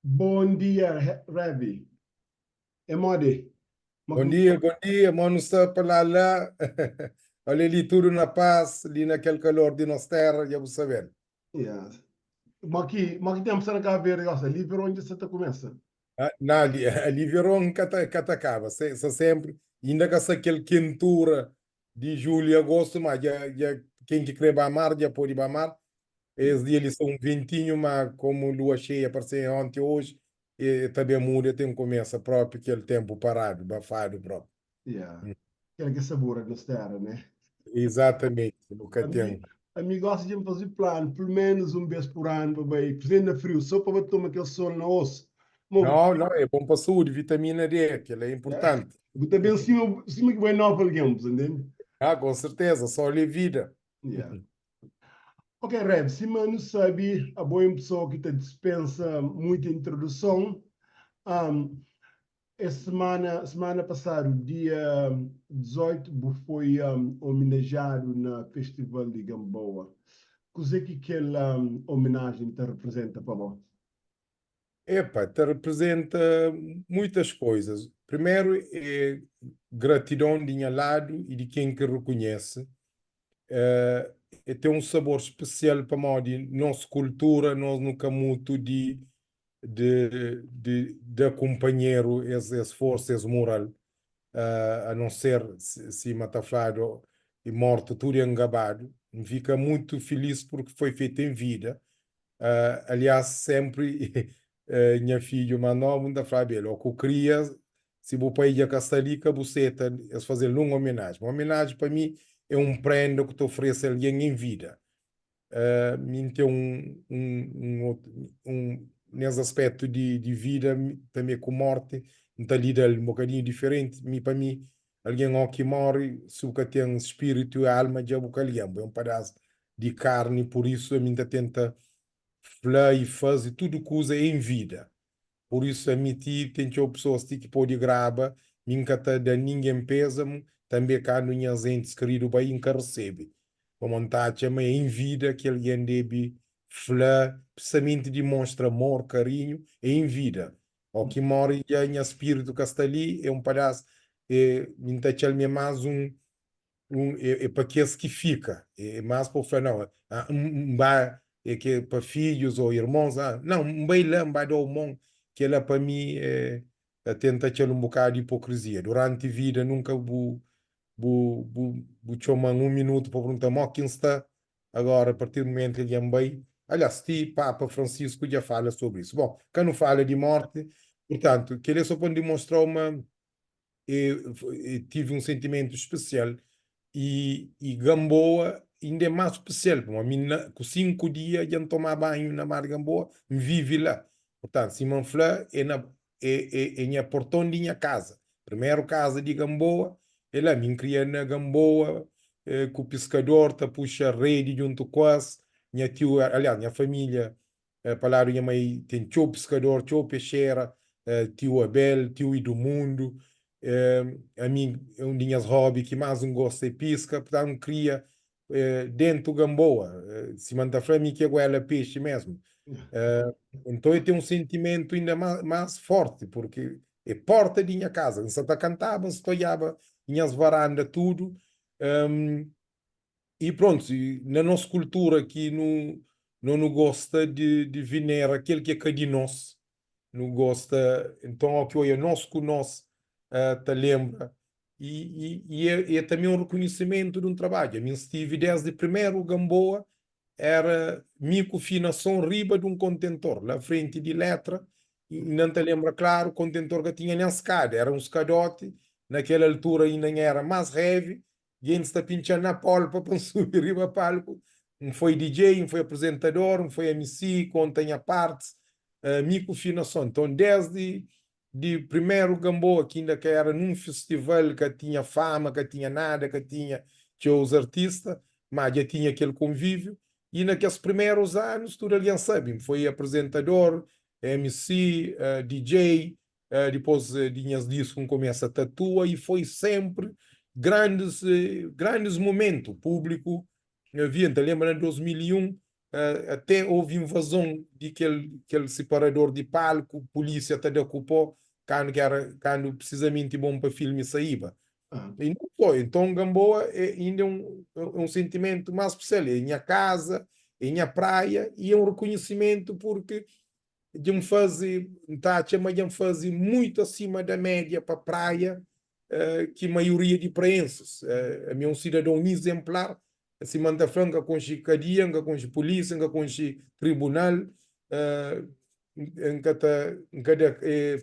Bom dia, Revi. É modi? Bom dia, bom dia. Mó nu sta pa lá lá. Olha ali, tudo na paz, li na kel calor di nos terra, dja bu sabe. Yeah. Mó ki, mó ki tempo sta na Cabo Verde gosta? Ali veron dja sa ta começa. Ah, na, ali, ali veron ka ta, ka ta kaba, se, sa sempre, inda ka sta kel quentura di julho e agosto, ma dja, dja, ken ki kre ba mar, dja pode ba mar. Es dia li sta un ventinho, ma como lua cheia parse onti hoje, e ta ben muda, ten kumesa propi kel tempo paradu, bafadu propi. Yeah. Kel ki é sabura di nos terra, né? Exatamente, nu ka Ami, ten. ami gosta di faze planu, pelo menos un bês por ano pa bai, principalmente na friu, só pa ba toma kel sol na osso. Mo, bu, Não, não, é bom pa saúde, vitamina D, kel é importante. bu ta ben sima, sima ki bu é novu algen, bu ta ntende? Ah, com certeza, sol é vida. Yeah. Ok, Rev, sima nu sabe, abo é un pesoa ki ta dispensa muita introduson. Um, es semana, semana pasadu, dia 18, bu foi um, homenageado na Festival di Gamboa. Kuzê ki kel um, homenagem ta representa pa bo? Epa, ta representa muitas coisas. Primeiro é gratidão di nha ladu e di ken ki reconhece. Eh, e ten un sabor especial pamodi nos kultura, nos nu ka mutu di di di da kunpanheru es es forsa, es mural, uh, a non ser sima ta fladu e mortu tudu é ngabadu. N fika mutu filis porque foi fetu em vida. Uh, aliás, sempri uh, nha fidju más novu N ta flaba el, ó ku kria, si bu pai dja ka sta li, ka bu seta es faze-l nun omenaji. Ma omenaji pa mi é un prenda ku ta oferese algen en vida. Uh, mi N ten un, un, un, otu, un nes aspecto di, di vida, tanbê ku morti, N ta lida-l un bokadinhu diferenti. Mi, pa mi, algen ó ki morre, si bu ka ten spiritu i alma, dja bu ka algen, bu é un padás di karni. Pur isu, ami N ta tenta fla i faze tudu kuza en vida. Pur isu, ami ti ten txeu pesoas ti ki pode graba, mi N ka ta da ningen pézamu. Tanbê, kandu nhas entis keridu bai, N ka resebe, pamodi N ta atxa ma é en vida ki algen debe fla, prisamenti dimonstra amor, karinhu, é en vida. Ó ki móre dja nha spiritu ka sta li, é un padás, é mi N ta atxa-l mi é más un un é, é pa kes ki fika, é, é más pa fla, não, ah, N ba, é ke pa fidjus ou irmons, ah, não, N bai la, N ba da-u mon, kel-la pa mi é, ta tenta atxa-l un bokadu di hipokrizia. Duranti vida nunka bu bu bu bu txoma-m un minutu pa pergunta-m mo ki N sta, agora a partir di mumentu ki algen bai, aliás, ti Papa Francisco dja fala sobri isu. Bon, ka nu fala di morti, purtantu, kel-li é so pa N dimostra-u ma e, e tive un sentimentu spesial e, e Gamboa inda é más spesial, pamodi mi na, ku 5 dia dja N toma banhu na mar di Gamboa, N vive la. Purtantu, sima N fla, é na é, é, é nha porton di nha kaza. Primeru kaza di Gamboa é la. Mi N kria na Gamboa, eh, ku piskador, ta puxa redi djuntu ku es. Nha tiu, aliás, nha família Pa ladu nha mai ten txeu piskador, txeu pexera, tiu Abel, tiu Idumundu. Ami é un di nhas hobby ki más N gosta é piska, purtantu N kria dentu Gamboa, sima N ta fla mi ki é guela pexi mesmu. Nton eu ten un sentimentu inda más forti, purki é porta di nha kaza, N sa ta kantaba, N sa ta odjaba nhas varanda tudu. E pronto, na nos kultura ki nu no nu gosta di, di venera kel ki é ka di nos, nu gosta, nton ó ki oia nos ku nos uh, ta lembra e, e, e, é, é também um reconhecimento de um trabalho. Ami stive desde primeiro Gamboa, era mi ku Finason riba de um contentor, lá frente de letra, e não ta lembra claro, contentor ka tinha nem skada, era um skadote, naquela altura ainda era mais heavy, Gentis ta pintxa-m na polpa pa N subi riba palku. N foi DJ, N foi apresentador, N foi MC, konta nha partis, mi ku Finason. Nton, desdi di primeru Gamboa, ki inda ka era nun festival, ka tinha fama, ka tinha nada, ka tinha txeus artista, má dja tinha kel konvíviu. I na kes primerus anus, tudu algen sabe, N foi apresentador, MC, DJ, Dipôs di nhas disku N kumesa ta atua i foi senpri grandis grandis mumentu. Públiku via. N ta lenbra na 2001. Até houve invazon di kel kel siparador di palku, pulísia ta da ku pó kandu ki era kandu prisizamenti bon pa filmi saíba. I non só, enton Gamboa é inda é un é un sentimentu más spesial, é nha kaza, é nha praia i é un rekonhisimentu purki dja N faze, N ta atxa ma dja N faze muitu asima da média pa praia ki maioria di praensis. Ami é un sidadon izenplar, Sima N ta fla, N ka konxe kadia, N ka konxe pulísia, N ka konxe tribunal, N ka ta, N ka da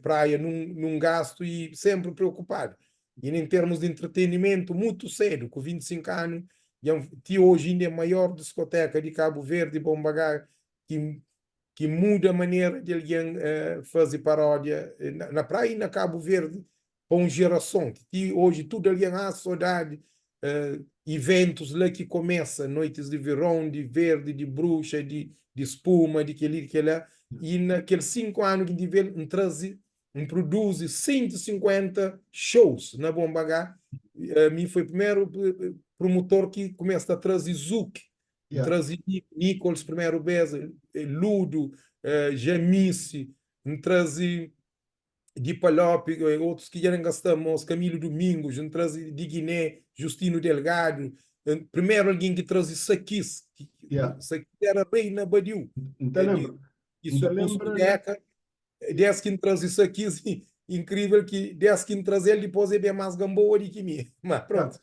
praia nun gastu i sénpri preokupadu. I na termus di entretenimentu, mutu sédu, ku 25 anu, dja N, ti oji inda é maior diskoteka di Kabu Verdi, Bomba Gá, ki ki muda manera di algen faze paródia na praia i na Kabu Verdi pa un jerason ki ti oji tudu algen ah sodadi iventus la ki komesa noitis di veron di verdi di bruxa di di spuma di keli di kela i na kel 5 anu ki N tive el N traze N produzi 150 shows na Bomba Gá mi foi primeru promotor ki kumesa ta traze zouk N traze Nicols primeru bes Ludo Jamice N traze di Palop, otus ki dja nen ka sta mos, Camilo Domingos, N traze di Guiné, Justino Delgado, primeru algen ki traze Sakis, Sakis era rei na Badiu, N ta lenbra, di Sukusu Deka, des ki N traze Sakis, inkrivel ki des ki N traze-l, dipos e ben mas Gamboa di ki mi, ma prontu,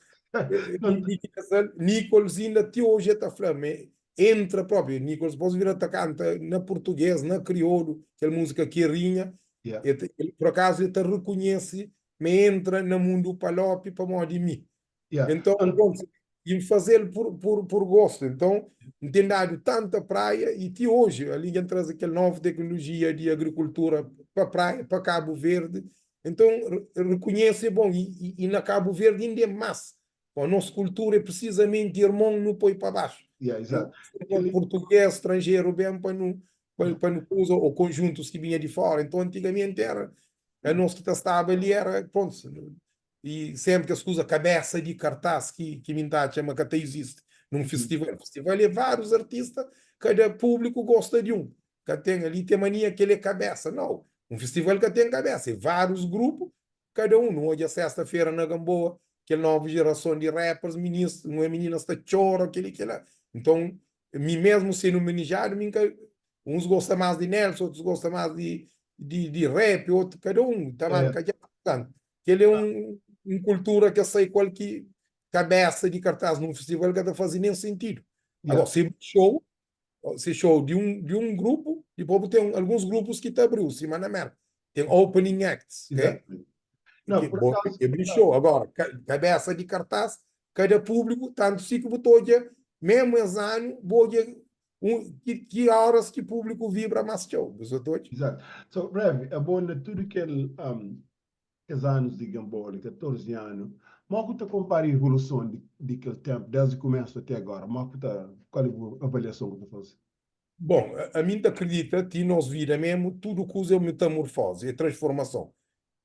Nicols inda ti oji e ta fla ma entra propi, Nicols dipos bira ta kanta na purtuges, na kriolu, kel musika Kerinha, el, por akazu el ta rekonhese ma entra na mundu Palop pamodi mi. Enton, prontu, i N faze-l pur, pur, pur gostu. Enton, N ten dadu tanta praia i ti oji, ali dja N traze kel novu teknolojia di agrikultura pa praia, pa Kabu Verdi. Enton, rekonhese é bon i, i na Kabu Verdi inda é más. Bom, nos kultura é precisamente irmon nu poi pa baxu. Yeah, exato. Nu, português, stranjeru ben pa nu pa, pa nu kuza ou conjuntos ki binha di fora. Então antigamente era a nos ki ta staba ali era pronto. E sempre kes kuza cabeça di cartaz ki ki mi ta atxa ma ka ta existe num festival. Festival é vários artista, cada público gosta di um. Ka ten ali tem mania kel é cabeça. Não, um festival ka ten cabeça, é vários grupos Kada un, nu odja sesta fera na Gamboa, kel novu jerason di rappers, minis, nu é mininas ta txora, kel-li, kel-la. Nton, mi mesmu sendo manijadu, mi N ka, uns gosta más di Nelson, otus gosta más di, di, di rap, otu, kada un ta marka dja. Portantu, kel-li é un, un kultura ki es sai ku el ki kabesa di kartaz nun festival ka ta faze nen sentidu. Agora, se bu show, Se show di un di un grupu, dipôs bu ten alguns grupus ki ta abriu, sima na Merka, ten opening acts, ok? Não, Ki por bo acaso, é bu show. Agora, kabesa di kartaz, kada públiku, tantu si ki bu ta odja, mesmu es anu, bu odja un ki ki oras ki públiku vibra más txeu, bu sa ta odja? Exato. So, Rev, abo na tudu kel um, kes anus di Gamboa li, 14 anu, mo ku ta konpara evoluson di, di kel tenpu, desdi kumesu ate agora? Mo ku ta, kual é bu avaliason ku ta faze? Bon, ami N ta kridita ti nos vida mesmu, tudu kuza é un metamorfozi, é transformason.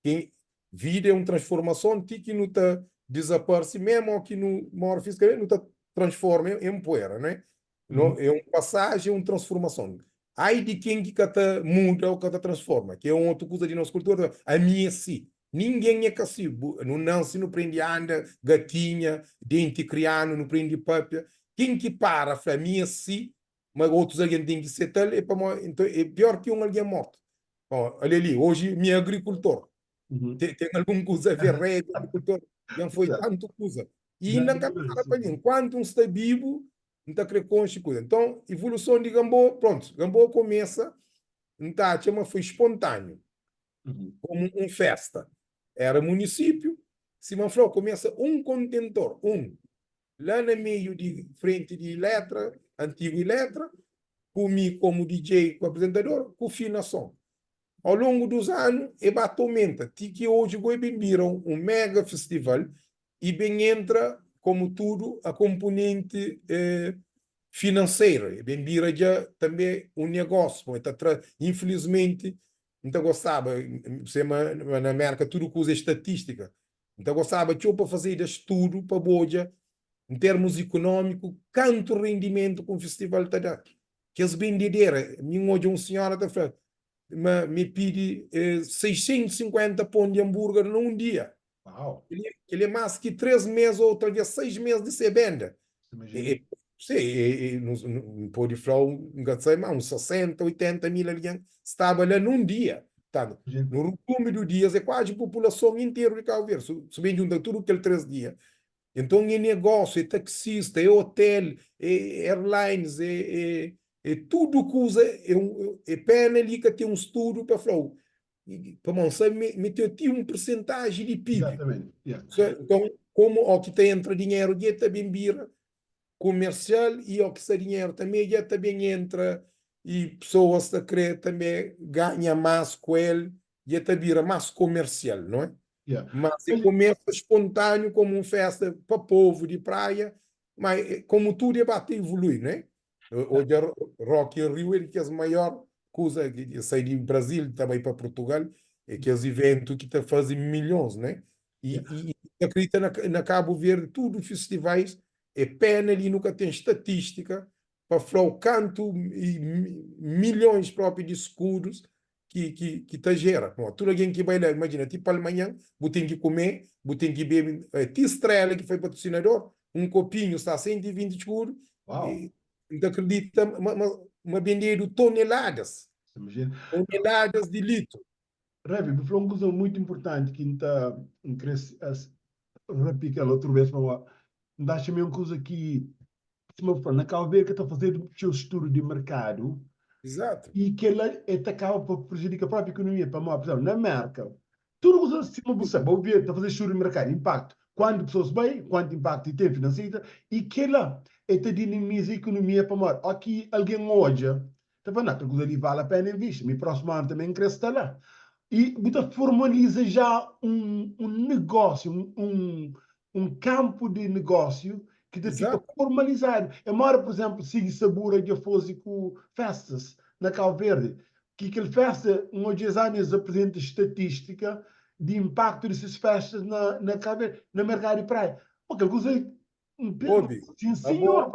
Ken, vida é un transformason ti ki nu ta dizaparse mesmu o ki nu móre fizikamenti, nu ta transforma en puera, não é? No, é un pasajen, é un transformason. Ai di ken ki ka ta muda ô ka ta transforma, ki é un otu kuza di nos kultura, ami é si. Ningen é ka si. Bu, nu nanse, nu prende anda, gatinha, denti krianu, nu prende papia. Ken ki para fla ami é si, ma otus algen ten ki seta-l, é pamodi, nton, é pior ki un algen mortu. Bom, ale li, oji mi é agrikultor. Ten, ten algun kuza a ver, rei agrikultor, dja foi tantu kuza. I inda N ka para pa mi. Nkuantu N sta bibu, N ta kre konxe kuza. Nton, ivuluson di Gamboa, prontu, Gamboa kumesa, N ta atxa ma foi spontaniu, komu un festa. Era munisípiu, sima N fla-u, kumesa un kontentor, un, la na meiu di frenti di Iletra, antigu Iletra, ku mi komu DJ ku aprizentador, ku finason. Ao longu dus anu, e ba ta omenta, ti ki oji go e ben bira un mega festival i ben entra, komu tudu, a konpunenti finanseira. E ben bira dja tanbe un negósiu, pamodi ta tra, infilismenti, N ta gostaba, sima na Merka tudu kuza é statistika, N ta gostaba txeu pa fazeda studu pa bu odja, n termus ikunómiku, kantu rendimentu ku un festival ta da. Kes bendedera, mi N odja un sinhora ta fla ma mi pidi 650 pon di anburger na un dia. Kel-li é más ki 3 mês ô talvês 6 mês di se benda. N pode fla-u, N ka sabe, má uns 60, 80 mil algen staba la nun dia. Purtantu, nu ruzumi du dias, é kuazi populason interu di Kabu Verdi, su ben djunta tudu kel 3 dia. Enton é negósiu, é taksista, é otel, é airlines, é é tudu kuza, é un é pena li ka ten un studu pa fla-u, pamodi N sabe ma ten ti un persentaji di PIB. Enton, komu óki ta entra dinheru dja ta ben bira komersial i óki sta dinheru tanbe dja ta ben entra i pesoas ta kre tanbe ganha más ku el, dja ta bira más komersial, não é? Mas e kumesa spontâneo komu un festa pa povu di praia, ma komu tudu e ba ta evolui, não é? Odja Rock in Rio é di kes maior kuza ki sai di Brasil ta bai pa Portugal, é kes iventu ki ta fazi milhons, não é? I i ta akredita na na Kabu Verdi tudu festivais, é pena li nu ka ten statistika pa fla-u kantu milhons propi di skudus ki, ki, ki ta jera. Pamodi tudu algen ki bai la, imajina, ti palmanhan bu ten ki kume, bu ten ki bebe, ti Strela ki foi patrosinador, un kopinhu sta 120 skudu, Uau! N ta kridita ma, ma, ma bendedu toneladas, toneladas di litru. Revi, bu fla un kuza mutu inpurtanti ki N ta, N kre rapika-l otu bês, pamodi N ta atxa ma é un kuza ki, sima bu fla, na Kabu Verdi ka ta fazedu txeu studu di merkadu Izatu. i kel-la el ta kaba pa prejudika própi ikonomia, pamodi, pur izénplu, na Mérka, tudu kuza, sima bu sabe, bu ta faze studu di merkadu, inpaktu, kuantu pesoas bai, kuantu inpaktu i ten finanseru, i kel-la el ta dinamiza ikonomia, pamodi óki algen odja Ta fla, na, kel kuza li vale a pena invisti, mi prósimu anu tanbê N krê sta la. I bu ta formaliza já un un negósiu, un un un kanpu di negósiu ki ta fika formalizadu. É móda, pur izénplu, Sigi Sabura dja faze ku féstas na Kabu Verdi, ki kel fésta, N odja es anu es aprizenta statístika di inpaktu di ses féstas na na Kabu Verdi, na merkadu di praia. Pô, kel kuza Obi, abo,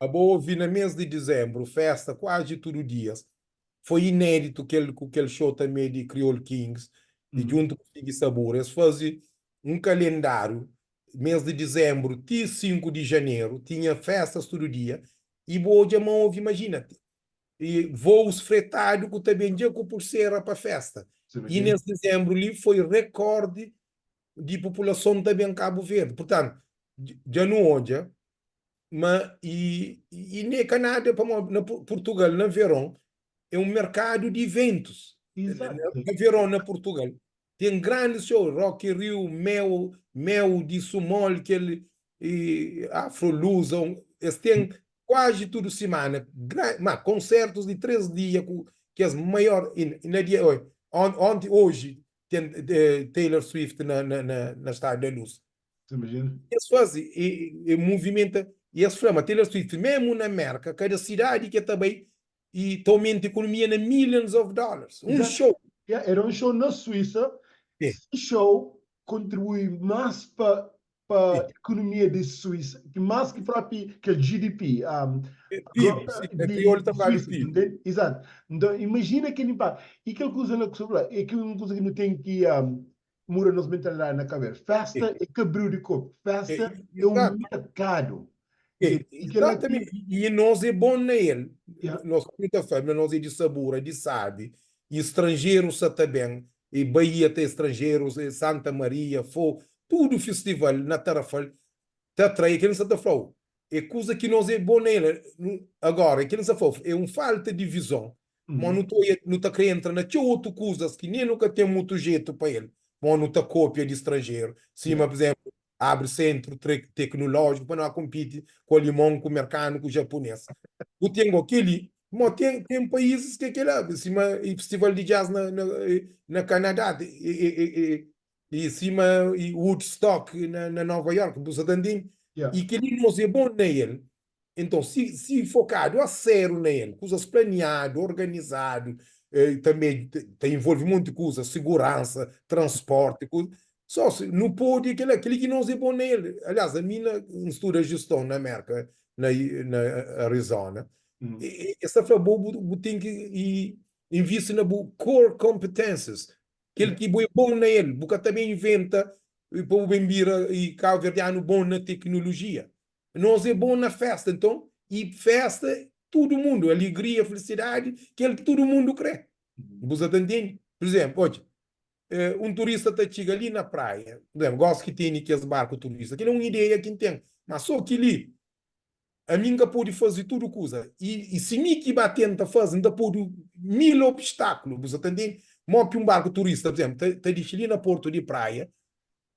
abo ovi na mes di dizembru festa kuazi tudu dias, foi inéditu kel ku kel show tanbe di Kriol Kings i djuntu ku Figi Sabura es fazi un kalendáriu mes di dizembru ti 5 di janeru tinha festas tudu dia i bu odja ma ovi imajina i vous fretadu ku ta ben dja ku pulsera pa festa i nes dizembru li foi rekordi di populason ta ben Kabu Verdi. Purtantu, dja nu odja ma i i ne ka nada pamodi na Purtugal na veron é un merkadu di iventus. Na veron na Purtugal ten grandis show, Rock in Rio, Meo, Meo di Sumol, kel i Afro-Lusa, es ten kuazi tudu simana, ma konsertus di 3 dia ku kes maior i na dia onti oji Ten Taylor Swift na na na na Estádio da Luz. Imagina. Es faze e, e movimenta e es fla ma Taylor Swift mesmo na Merka, kada sidadi ki e ta bai e ta aumenta ekonomia na millions of dollars. Um Exato. show. Yeah, era um show na Suíça. É. Esse show contribui mais pa pa ekonomia di Suísa, ki más ki propi kel GDP, um, PIB, si, na di kriolu ta fladu Suísa, PIB. ntende? Exato. Nton, imajina kel inpaktu. I kel kuza la ku sta fla, é ki un kuza ki nu ten ki um, muda nos mentalidadi na kabésa. Festa é ka briu di korpu, festa é un Exato. merkadu. É, Ntende? I kel-la ki exatamente. I nos é bon na el. Yeah. Nos nu ta fla ma nos é di sabura, di sabi, i stranjerus sa ta ben, i Baía ten stranjerus, i Santa Maria, Fogo, tudu festival na Tarrafal ta atrai. É kel-li N sa ta fla-u, é kuza ki nos é bon na el. Agora, é kel-li N sa fla-u, é un falta di vizon, ma nu ta oia, nu ta kre entra na txeu otu kuzas ki nen nu ka ten mutu jetu pa el, ma nu ta kopia di stranjeru, sima, pur izénplu, Abri sentru teknolójiku pa no konpiti ku alimon, ku merkanu, ku japunês. Bu ten go keli, mo ten ten paízis ke kela, sima festival di jazz na na na Kanadá, e e e sima Woodstock na na Nova York, bu sa ta ntende? I keli nos é bon na el, Enton, si si fokadu a séru na el, kuzas planiadu, organizadu, tanbe ta involve monti kuza, siguransa, transporti, kuza, so si nu pode kila, kili ki nos é bon na el. Aliás, ami na N studa jeston na Merka, na na Arizona, Es ta fla bo bu ten ki invisti na bu core competences, kel ki bo é bon na el. Bu ka ta ben inventa pa bu ben bira kabuverdianu bon na teknolojia. Nos é bon na festa, nton, i festa tudu mundu, aligria, felisidadi, kel ki tudu mundu kre. Bu sa ta ntende? Pur izénplu, odja, un turista ta txiga li na praia, pur izénplu, gosi ki tene kes barku turista, kel é un ideia ki N ten, ma so ki li ami N ka pode faze tudu kuza, i si mi ki ba tenta faze, N ta podu mil obstakulu, bu sa ta ntende? Mo ki un barku turista, pur izénplu, ta dixi li na portu di praia,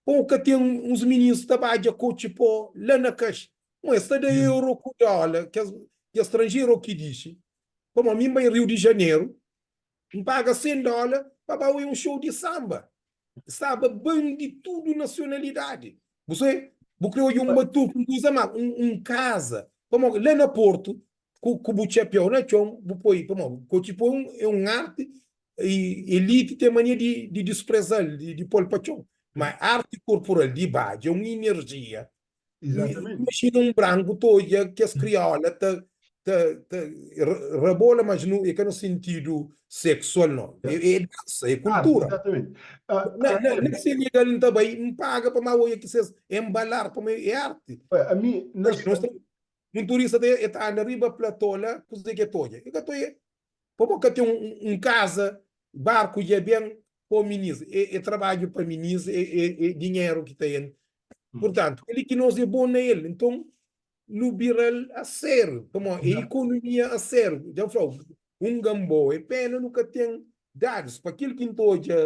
Ou ka ten uns mininus ta badja kotxi po la na kaxa. Mo es ta da euro ku dola kes kes stranjeru ki dixi. Pamo mi N bai Riu di Janeru, N paga 100 dola pa ba oia un show di samba. Staba ban di tudu nasionalidadi. Bu sabe? Bu kre oia un batuku, un kuza ma un un kaza. Pamo la na Portu ku ku bu txapéu na txon bu poi pamo kotxi po é un arti I elite ten mania di di dispreza-l, di di pô-l pa txon. Ma arti korporal di badja é un inerjia. Exatamente. Imajina un branku ta odja kes kriola ta ta ta rabola, mas nu é ka na sintidu seksual no. É é dansa, é Arte, kultura. exatamente. Ah, Na ah, na na Senegal N ta bai, N paga pa ma odja ki ses embalar, pamodi é arti. Ami na Imajina, nos ta un turista ta e ta anda riba platô la, kuzê ki e ta odja? E ka ta odja Pamo ka ten un kaza, barku dja ben pa minis, e trabadju pa minis, e dinheru ki ta entra. Purtantu, kel-li ki nos é bon na el, nton nu bira-l a sériu, pamo é ikonomia a sériu. Dja N fla-u, un Gamboa é pena nu ka ten dadus pa kel ki N ta odja,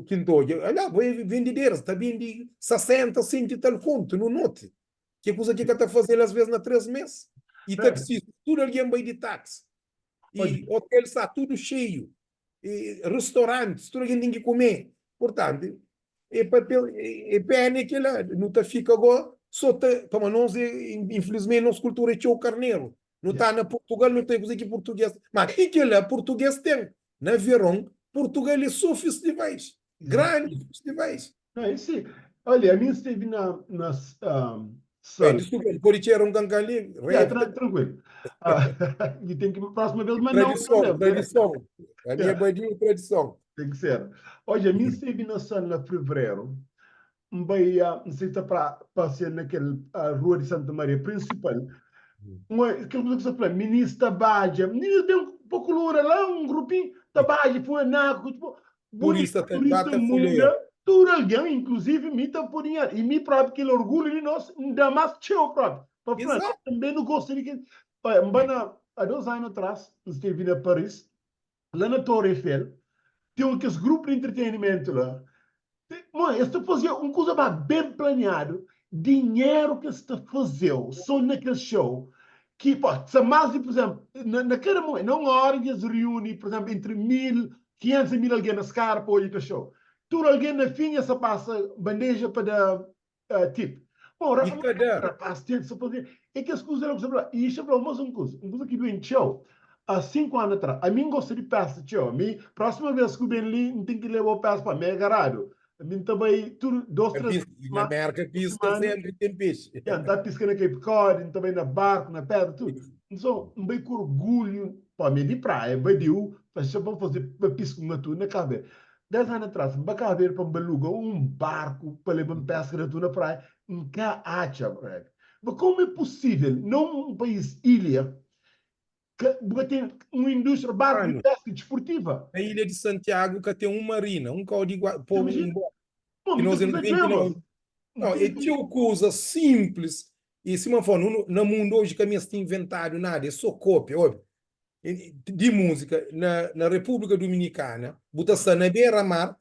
ki N ta odja. Ala, bo é vendideras, ta bende 60, 100 i tal kontu nun noti. Ki é kuza ki ka ta faze-l asvês na 3 mês. I taksista, tudu algen bai di taksi. I otel sta tudu xeiu. I ristorantis, tudu algen ten ki kume. Purtantu, é pa é pena é kila. Nu ta fika go so ta, pamodi nos é, infilismenti, nos kultura é txeu karneru. Nu ta na Purtugal, nu ta kuze ki purtuges. Ma ti kila, purtuges ten. Na veron, Purtugal é so festivais. Grandis festivais. Não, esse, olha, a mim esteve na, na Bem, sala. desculpa, pode tirar um cancan ali? Yeah, tra tranquilo. Ah, e tem que próxima vez mandar um Tradição, também. tradição. A minha Yeah, badia é tradição. tem que ser. Olha, a mim esteve na sala em fevereiro. Mbai, uh, não sei se para passear naquele uh, Rua de Santa Maria principal. Uma, aquele coisa que você fala, ministro Badja, ministro tem um pouco loura lá, um grupinho, tabaja, foi naco, tipo, Bonito, Turista ta turista ba ta munda, fulha. tudu algen, inkluzivi mi ta pode nha, i mi propi kel orgulhu di nos, N da más txeu propi pa fla, nos Exato. tanbe nu gosta di kel. Oia, N ba na, a dos anu atrás, N stevi na Paris, la na Torre Eiffel, ten un kes grupu di entretenimentu la, Mô, es ta fazia un kuza ba ben planiadu, dinheru ki es ta fazeu so na kel show, ki pô, sa más di, pur izénplu, na, na kada momentu, na un óra ki es riuni, pur izénplu, entri 1500 a 1000 algen na skada pa odja kel show. Tudu algen na fin es ta pasa bandeja pa da tip. Bom, I ta da. rapaz ten sa faze é kes kuza la ku sa fla. I xa fla mas un kuza, un kuza ki duen txeu. A 5 anu atras, ami N gosta di pesta txeu. Ami, próxima vez ku ben li, N ten ki leba o pesta pa mi é agaradu. Ami N ta bai tudu dos, Na tres piska, i na Merka piska semana. sempri ten pexi. Ya, N ta piska na Cape Cod, N ta bai na barku, na pedra, tudu. Nton, N bai ku orgulhu, pa mi é di praia, badiu, pa xa pa N faze, pa piska un atu na Cabo Verde. 10 anu atras, N ba Cabo Verde pa N ba luga un barku pa leba-m peska di atu na praia, N ka atxa, brother. Ma komu é pusível, na un país ilha, ka bu ka ten un indústria barku di Manu, peska disportiva? na ilha di Santiagu ka ten un marina, un kau di gua, Você pô un imagina? boti. Pô, Ki mi ta nos é kuza 99. djueba. Não, é txeu kuza simples. E sima N fala, nu, na mundu oji ka meste inventadu nada, é sô kópia. Obi, di múzika, na, na Repúblika Dominikana, bu ta sta na bera mar,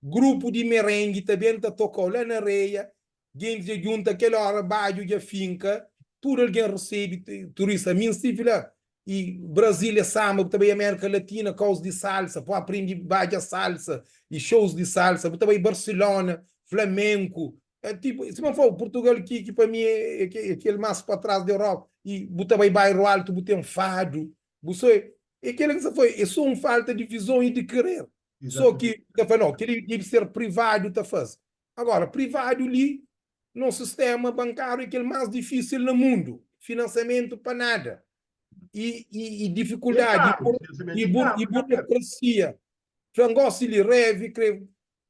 grupu di merengi ta ben ta toka-u la na areia, gentis dja djunta, kel óra badju dja finka, tudu algen resebe turista. Ami N stive la, i Brazil é samba, bu ta bai Amérika Latina, kaus di salsa, pa aprende badja salsa i shows di salsa, bu ta bai Barsilona, flamenku, É tipo, sima N fla-u, Purtugal ki, ki pa mi é, é kel más pa trás di Europa. I bu ta bai Bairro Alto, bu ten fadu, bu so é, é kel ki sa foi, é so un falta di vizon i di kerer. So ki ta fla, no, kel-li debe ser privadu ta faze. Agora, privadu li, nos sistema bankáriu é kel más difísil na mundu, finansiamentu pa nada. I, i, i E é difikuldadi, i, karu, bur, financiamento i, é bur, karu i na Cabo Verde. burokrasia. Fla, gósi li, Revi kre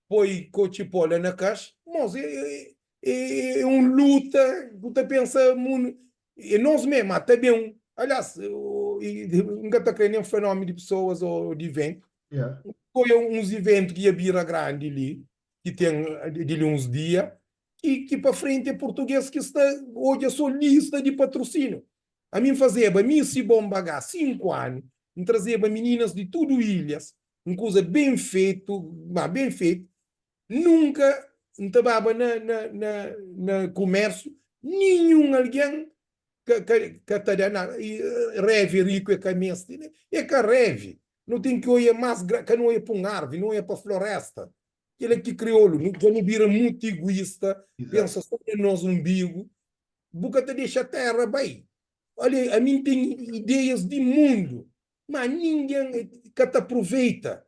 poi kotxi pó la na kas. Mos, é, é, é, é un luta, bu ta pensa mundu, é nos mê, ma ta ben. Aliás, N ka ta kre nen fla nomi di pesoas ô di iventu. Yeah. Foi uns iventu ki ia bira grandi li, ki ten di li uns dia, ki, ki pa frenti é purtugês ki sta odja so lista di patrusíniu. Ami N fazeba Misi Bom Bagá 5 anu, N trazeba mininas di tudu ilhas, un kuza ben fetu, ma ben fetu. Nunka N ta baba na, na, na, na kumérsiu, ninhun algen ka, ka, ka ta da nada. I revi riku e ka meste, ne? E ka revi. Nu ten ki oia más gra, ka nu oia pa un arvi, nu oia pa floresta. Kel-la ki kriolu, nu, dja nu bira mutu iguista, Exato. pensa so na nos umbigu. Bu ka ta dexa terra bai. Olha, ami N ten ideias di mundu, ma ningen ka ta aproveita.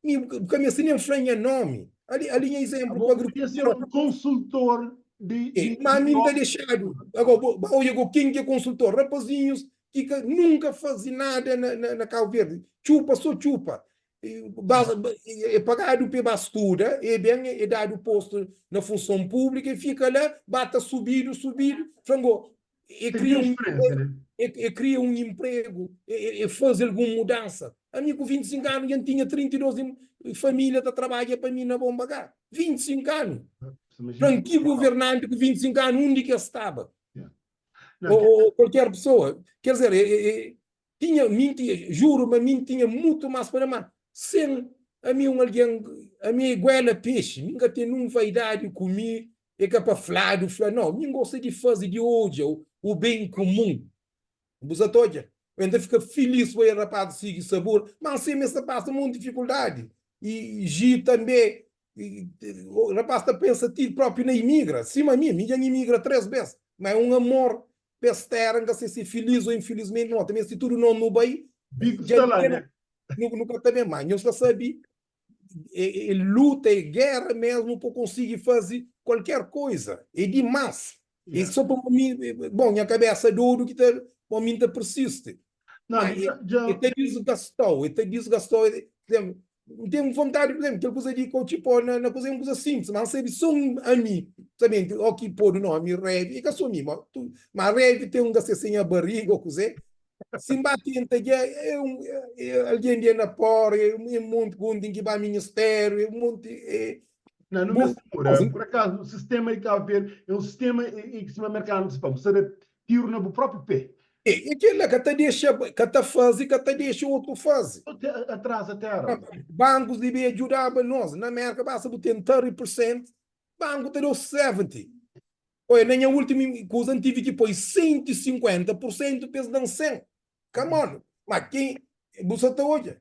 Mi bu ka meste nen fla nha nomi. Ali, ali nha izénplu Abo ku podia ser agrikultura. un konsultor di, E, di, ma di ami N ta nomi. dexadu. Agora, bo, ba odja go ken ki é konsultor. Rapazinhus ki ka nunka faze nada na, na, na Cabo Verde. Txupa, so txupa. E, ba, ba, e, e pagadu pa e ba studa, e ben, e dadu postu na funson públika, e fika la, ba ta subidu, subidu. Fla-m go, e Ten kria un transferência, né? e, e kria un inpregu, e, e, e faze algun mudansa. Ami ku 25 anu dja N tinha 32 di família ta trabadja pa mi na Bomba Gá. 25 anu. Você imagina Fla-m ki governanti ku 25 anu undi ki es staba? Yeah. Não, Ou, que- ou, ou qualquer pessoa. Quer dizer, e, e, e, tinha, mi tinha, juro, ma mi tinha mutu más pa da, ma sen ami un algen, ami é iguela pexi, mi N ka ten nun vaidadi ku mi, é ka pa fladu fla, nau, mi N gosta di faze, di odja o ben kumun. Bu sa ta odja? N ta fika filis pa el rapaz sigi sabor, ma N sê ma es ta pasa monti difikuldadi. I Gi tanbe, rapaz ta pensa ti propi na imigra, sima mi, mi dja N imigra 3 bes, ma é un amor pa es tera, N ka sê si é filis o infilismenti, no, ta meste tudu nos nu bai, Biku dja sta la, dja né? nu, nu ka ta ben, ma nhos ka sabe é, é luta, é guerra mesmo pa konsigi faze kualker koiza, é dimás. E Yeah. só pa mi, bom, nha kabesa dodu ki ta, pa mi N ta persiste. Não, Ma já, e, já, e ta disgastau, e ta disgastau, e, por exemplo, N ten vontadi, por exemplo, kel kuza di kotxi pó na, na kuza é un kuza simples, ma N sabe só un ami, sabe, ó ki podu nomi Revi, e ka só mi, ma, tu, ma Revi ten un ka se sen nha bariga ô kuzê, Si N ba tenta dja é un é algen di é na póra, é un monti ku un ten ki ba ministériu, é un monti é Não, não bo meste muda. Por acaso, o sistema de Cabo Verde é um sistema em que, se americano se fala, você dá tiro no próprio pé. É, é kel-la ka ta dexa, ka ta faze, ka ta dexa otu faze. Atrasa terra. Bankus debe djudaba nos. Na Merka basta bu ten 30%, banku ta da-u 70. Oia, na nha últimu kuza N tive ki poi 150% pa es da-m 100. Come on! Ma ken, bu sa ta odja?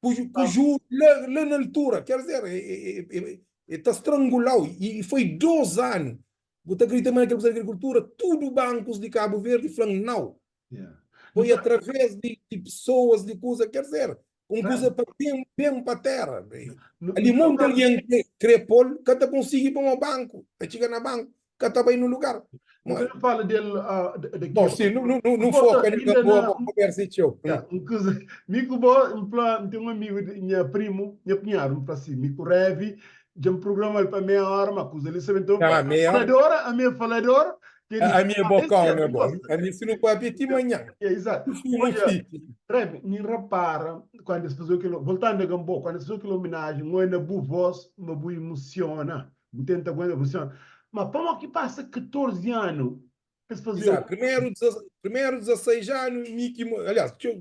Ku, ku juru la, la na altura, ker dizer, e, e, e, e ta strangulau. E, e foi dos anu. Bu ta kridita ma na kel kuza di agrikultura, tudu bankus di Kabu Verdi fla-m nau. Yeah. Foi através di, di pesoas, di kuza, ker dizer, un kuza pa ben, ben pa tera. Ali monti algen kre, kre pol, ka ta konsigi pamo banku, ta txiga na banku, ka ta bai no lugar. Nu ka na fala del uh, daqui. Bom, sim, nu, nu, nu foca na boa pa conversa é txeu. Yeah, un kuza, mi ku bo, N fla, N ten un amigu, nha primu, nha kunhadu, N fla si, mi ku Revi, dja N programa-l pa meia hora, ma kuza li sabe, então, Ah, meia hora. faladora, ami é falador, Ami é bocão, né, bo? Ami si nu papia ti manhã. É, exato. Olha, Rev, mi repara quando es faze aquilo, voltando a Gamboa, quando es faze aquela homenagem, oi na bu voz, ma bu emociona, bu tenta aguenta, emociona. Ma pamo ki passa 14 ano pa es faze Exato. Primeiro, primeiro 16 anos, mi ki, aliás, txeu,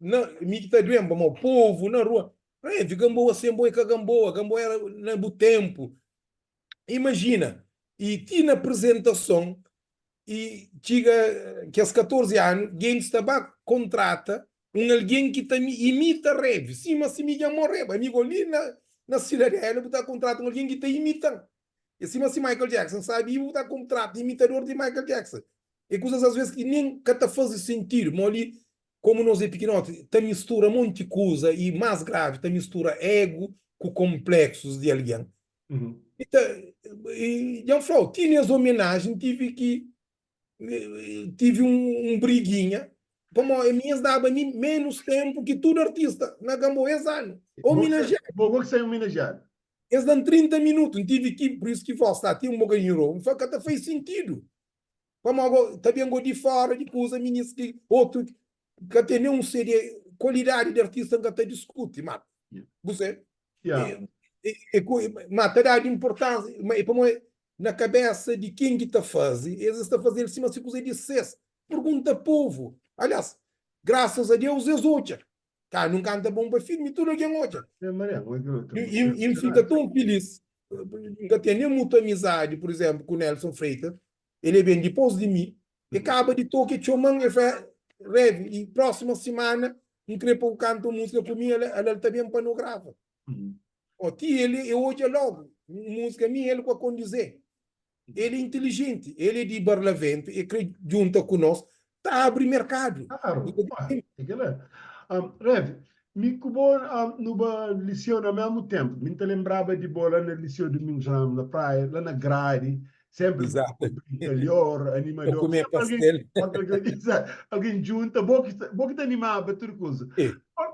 na, mi ki ta duem, pamo povo na rua, Rev, Gamboa sem boi ka Gamboa, Gamboa era na bu tempo. Imajina, i ti na apresentason i txiga kes 14 anu, gentis ta ba kontrata un algen ki ta imita Revi, sima si mi dja moreba. Ami go li na na Siladela bu ta kontrata un algen ki ta imita-m. É sima si Michael Jackson sabe i bu ta kontrata imitador di Michael Jackson. É kuzas asves ki nen ka ta faze sentidu, ma li Komu nos é pikinoti, ta mistura monti kuza i más gravi, ta mistura egu ku konpleksus di algen. I ta, i dja N fla-u, ti nes omenajen N tive ki, tive un, un briginha. Pamodi ami es daba mi menus tempu ki tudu artista na Gamboa es anu. Homenajeadu. Bo ki sai homenajeadu. Es dan 30 minutu, N tivi ki, pur isu ki voz sta ti un bokadinhu rou. N fla ka ta fai sintidu. Pamodi go ta ben go di fora di kuza minis ki otu ka ten nen un CD. Kualidadi di artista N ka ta diskuti, ma bu se ma ta dadu inportansia, ma e pamodi na kabesa di ken ki ta faze, es ta faze-l sima si kuza é di ses. Pergunta povu. Aliás, grasas a Deus es odja. Ka nu kanta bon pa filmi, tudu algen odja. I N fika ton filis. N ka ten nen mutu amizadi, pur izénplu, ku Nelson Freitas. El é ben dipôs di mi. E kaba di toka, e txoma-m, e fla, Rev, i prósima simana N kre pa bu kanta un múzika ku mi, ala-l ta ben pa nu grava. Ó, ti el, e odja lógu un múzika mi, el ku Akondizé. El é intilijenti, el é di Barlaventu, e kre djunta ku nos, ta abri merkadu. Klaru, é kela. Rev, mi ku bo nu ba liseu na mesmu tenpu. Mi N ta lenbraba di bo la na Liseu Domingos Ramos, na praia, la na gradi, senpri brinkalior, animador. Ta kume pastel. Algen djunta, bo ki ta animaba tudu kuza.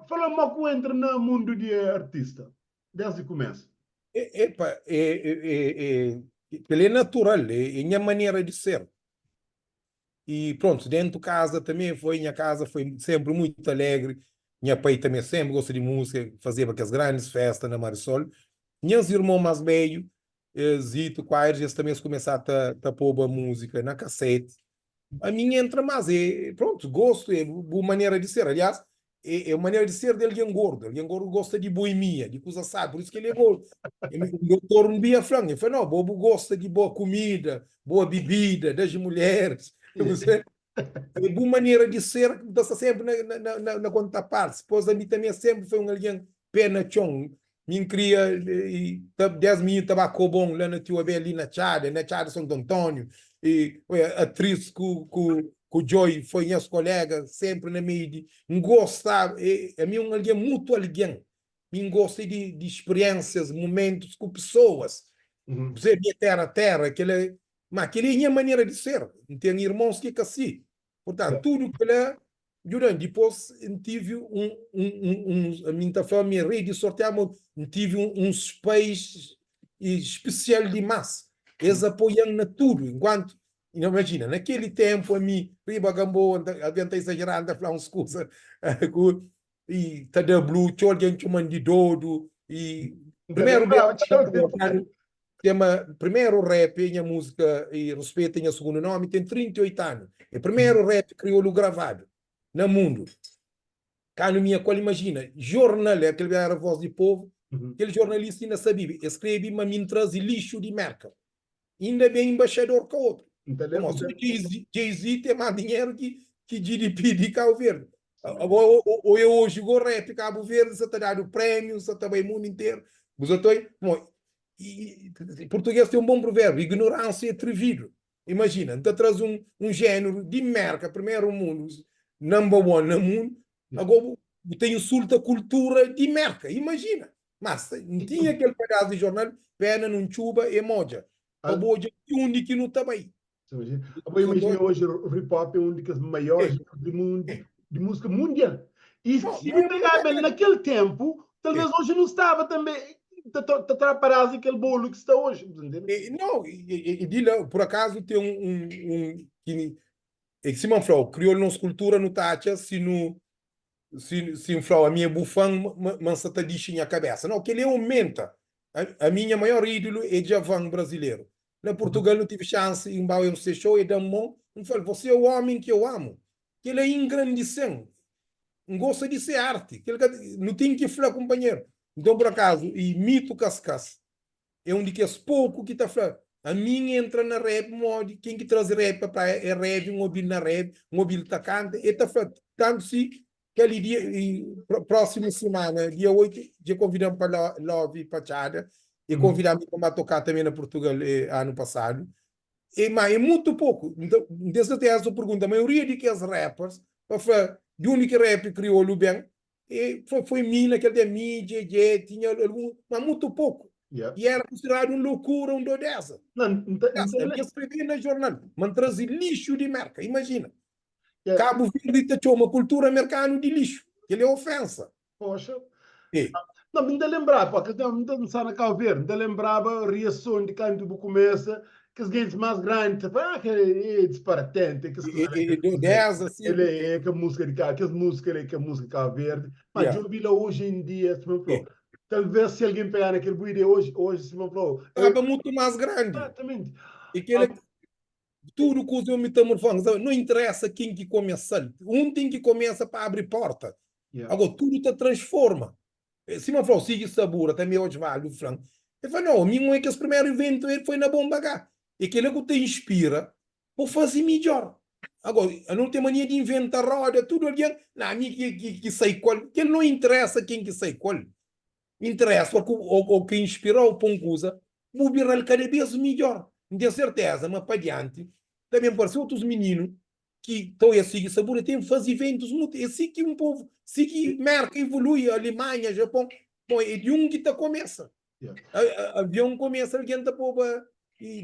Fala-m mo ku entra na mundu di artista, desdi kumesu. Epa, é, kel é natural, é nha manera di ser. E pronto, dentu kaza tanbe foi, nha kaza foi senpri muitu alegri, nha pai tanbe senpri gosta di múzika, fazeba kes grandis festa na Marisol. Nhas irmon más bedju, Zito ku Aires, es tanbe es kumesa ta ta poba múzika na kasete. Ami N entra más, é pronto, gostu é bu manera di ser. Aliás, é é manera di ser di algen gordu. Algen gordu gosta di boemia, di kuza sábi, pur isu ki el é gordu. Un dotor un dia fla-m, el fla, no, bo bu gosta di boa kumida, boa bibida, das mulheres, é bu manera di ser ki bu ta sta sénpri na na na na konta partis. Pos ami tanbe sénpri foi un algen pé na txon. Mi N kria i ta des mininu ta ba Kobon la na Tiu Abel li na Txada, na Txada Santu Antóniu. I atris ku ku ku Djoi foi nhas kolega sénpri na meiu di N gosta ami é un algen mutu algen. Mi N gosta di di spiriénsias, mumentus ku pesoas. P'izé mi é téra téra, kel-la ma kel-li é nha manera di ser. N ten irmons ki é ka si. Purtantu, tudu kel-la djuda-m. Dipôs, N tive un, un, un, un, ami N ta fla mi é rei di sorti, ma N tive uns pais spesial dimás. Es apoia-m na tudu. Enkuantu, imajina, na keli ténpu ami riba Gamboa, N ta, algen ta izajeraba, N ta fla uns kuza ku i ta da blu, txeu algen txoma-m di dodu i primeru bês Tema primeru rap é nha múzika e Respeita é nha sugundu nomi ten 38 anu. É primeru rap kriolu gravadu na mundu. Kanu mi é kual imajina, jornal, é kel era voz di povu, kel jornalista inda sabiba, e skrebe ma mi N traze lixu di Merka. Inda ben embaixador ka obi. Pamodi so Jay-Z ten más dinheru ki ki GDP di Kabu Verdi. Abo oia oji go rap Kabu Verdi sa ta dadu prémiu, sa ta bai mundu interu. Bu sa ta oi? Pamodi Português tem um bom provérbio, ignorância é atrevido. Imagina, N ta traze um, um género di Merka, primeiro mundo, number one na mundo, agora bu, bu ta insulta kultura di Merka, imagina. Mas, N tinha kel pedaço di jornal, pena nun txuba e modja, pa bu odja ti undi ki nu ta bai. Abo imagina hoje o hip hop é um di kes maiores géneros di mundo, di música mundial. E si nu pegaba el naquele tempo, talvez hoje não estava também ta ta tra padaz di kel bolo ki sta hoje, bu ta ntende? Não, e di la, por acaso tem um um um ki é ki sima N fla-u, kriolu nos kultura nu ta atxa si nu Si si N fla-u ami é bu fan ma ma N sa ta dixi nha kabésa. Nau, kel-li é omenta. Ami nha maior ídolu é Djavan, brazileru. Na Purtugal nu tive xansi i N ba un se show, e da-m mon, N fla-l, Você é o homem que eu amo. Kel-la engrandise-m. N gosta di se arti. Kel ka nu ten ki fla kunpanheru. Nton, pur akazu, i Mito Kaskas é un di kes poku ki ta fla, Ami N entra na rap modi ken ki traze rap pa praia é Rev, N obi-l na rap, N obi-l ta kanta. E ta fla, tantu si kel li dia i prósimu simana, dia 8, dja konvida-m pa Love pa Txada, e konvida-m pa N ba toka tanbe na Purtugal anu pasadu. E ma é mutu poku. Nta, N ten serteza si bu pergunta maioria di kes rappers pa fla di undi ki rap kriolu ben, E foi, foi mi naquele dia, mi, Djedje, tinha algum, mas muito pouco. Yeah. E era considerado um loucura, um dodeza. Não, nta, nta, Eu escrevi na jornal, mas trazi lixo de merca, imagina. Kabu Verdi ta txoma kultura merkanu di lixu. Kel-li é ofénsa. Poxa. E. Não, mi ta lembraba, pá, kes mi ta sa na Cabo Verde, mi ta lembraba reason di kantu bu kumesa, kes gentis más grandi ta fla, ah, kel é disparatente, kes kuza li. E, e, 10 a 5. El é, é ke músika di Cabo, kes músika li é ke músika di Cabo Verde. Mas yeah. djobi la hoje em dia, sima falou, talvez se alguém pegar naquele boa ideia hoje, hoje sima falou, Tava mutu más grandi. Exatamente. E kel ah, Tudu kuza eu metamorfose, não interessa quem que começa, um tem que começa pa abri porta. Yeah. Agora tudo ta transforma. Sima flau, sigui sabura, també Osvaldo flan. El fla, não, mi um é kes primeiro evento, ele foi na Bomba H. E kela ku ta inspira pa faze midjor. Agora, a não tem mania de inventa roda, tudo alguém, não, mi ki, ki, ki sai kual, kel não interessa quem ki sai kual. Interessa o o ki inspirau pa un kuza, bu bira-l kada bês midjór. N ten serteza ma pa dianti ta ben parse otus mininu ki ta oia sigi sabura, ten faze iventus mutu. É si ki un povu, si ki Merka evolui, Alimanha, Japon. Bon, é di un ki ta komesa. Avion komesa algen ta poba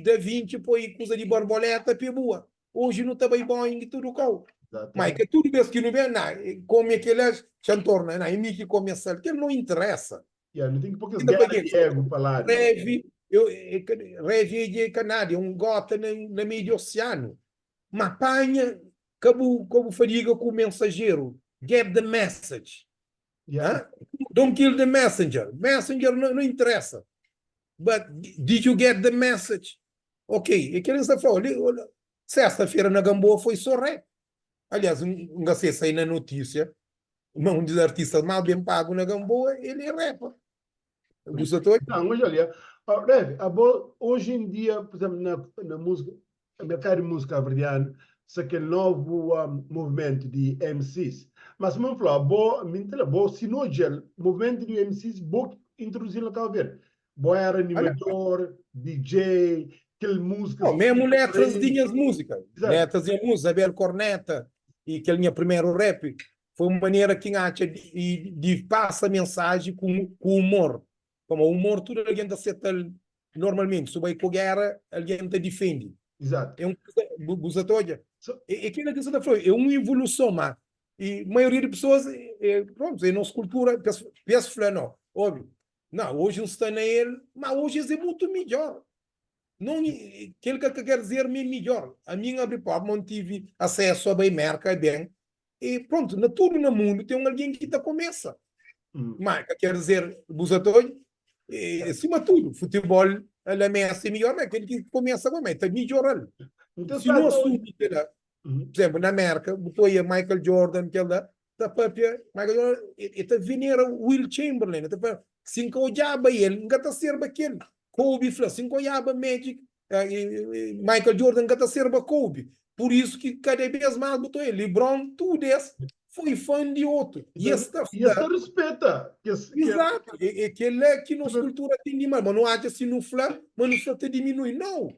Da Vinci poi kuza di borboleta pa e bua. Oji nu ta bai Boeing tudu kau. Ma é ka tudu bes ki nu ben, na, kome kela, xa N torna, na, é mi ki komesa-l. Kel no interesa. Ya, nu ten ki poi kes géra di ego pa ladu. Revi, eu, é ka, revi é ka nada, é un gota na, na meiu di osianu. Ma panha, ka bu, ka bu fadiga ku mensajeru. Get the message. Yeah. Don't kill the messenger. Messenger no, no interesa. But did you get the message? Ok, e kel ki N sta fla, li, sesta-fera na Gamboa foi só rap. Aliás, N ka sei sai na notísia, ma un di artistas más ben pagu na Gamboa, el é rapper. Bu sa ta odja? Não, mas olha, Rev, abo, hoje em dia, por exemplo, na, na música, merkadu di músika kabuverdianu, sta kel novu movimentu di MCs. Mas sima N fla, abo, mi N ta fla, bo si nu odja-l, movimentu di MCs bo ki introduzi-l na Kabu Verdi. Bo éra animador, DJ, kel músikas. Bom, mesmu letras di nhas músika, letras di nha músika, Zabel Corneta i kel nha primeru rap, foi un manera ki N atxa di di pasa mensaji ku ku umor. Pamodi umor tudu algen ta seta-l normalmenti, si bu bai ku géra algen ta difende. Izatu. É un kuza, bu bu sa ta odja? É kila ki N sa ta fla-u, é un ivoluson, ma i maioria di pesoas, é prontu, é nos kultura, pa es fla, no, obi, Não, oji N sta na el, ma oji es é mutu midjór. Não, kel ka ka ker dizer ma é midjór. Ami N abri porta, ma N tive asesu a bai Merka, a ben, e prontu, na tudu na mundu ten un algen ki ta kumesa. Ma ka ker dizer, bu sa ta odja, é sima tudu, futebol, la Messi é midjór, ma kel ki kumesa ma el ta midjora-l. Si nu asumi kela, pur izénplu, na Merka, bu ta odja Michael Jordan, kel la, ta papia, Michael Jordan, e ta venera Wilt Chamberlain, e ta fla, si N ka odjaba el, N ka ta serba kel. Kobe fla, si N ka odjaba Magic, Michael Jordan, N ka ta serba Kobe. Pur isu ki kada bes mas bu ta odja LeBron, tudu es foi fan di otu. I es ta fla. I es ta rispeta kes. Izatu. E kel-la ki nos kultura ten di mal. Ma nu atxa si nu fla ma nu sta ta diminui. Nau!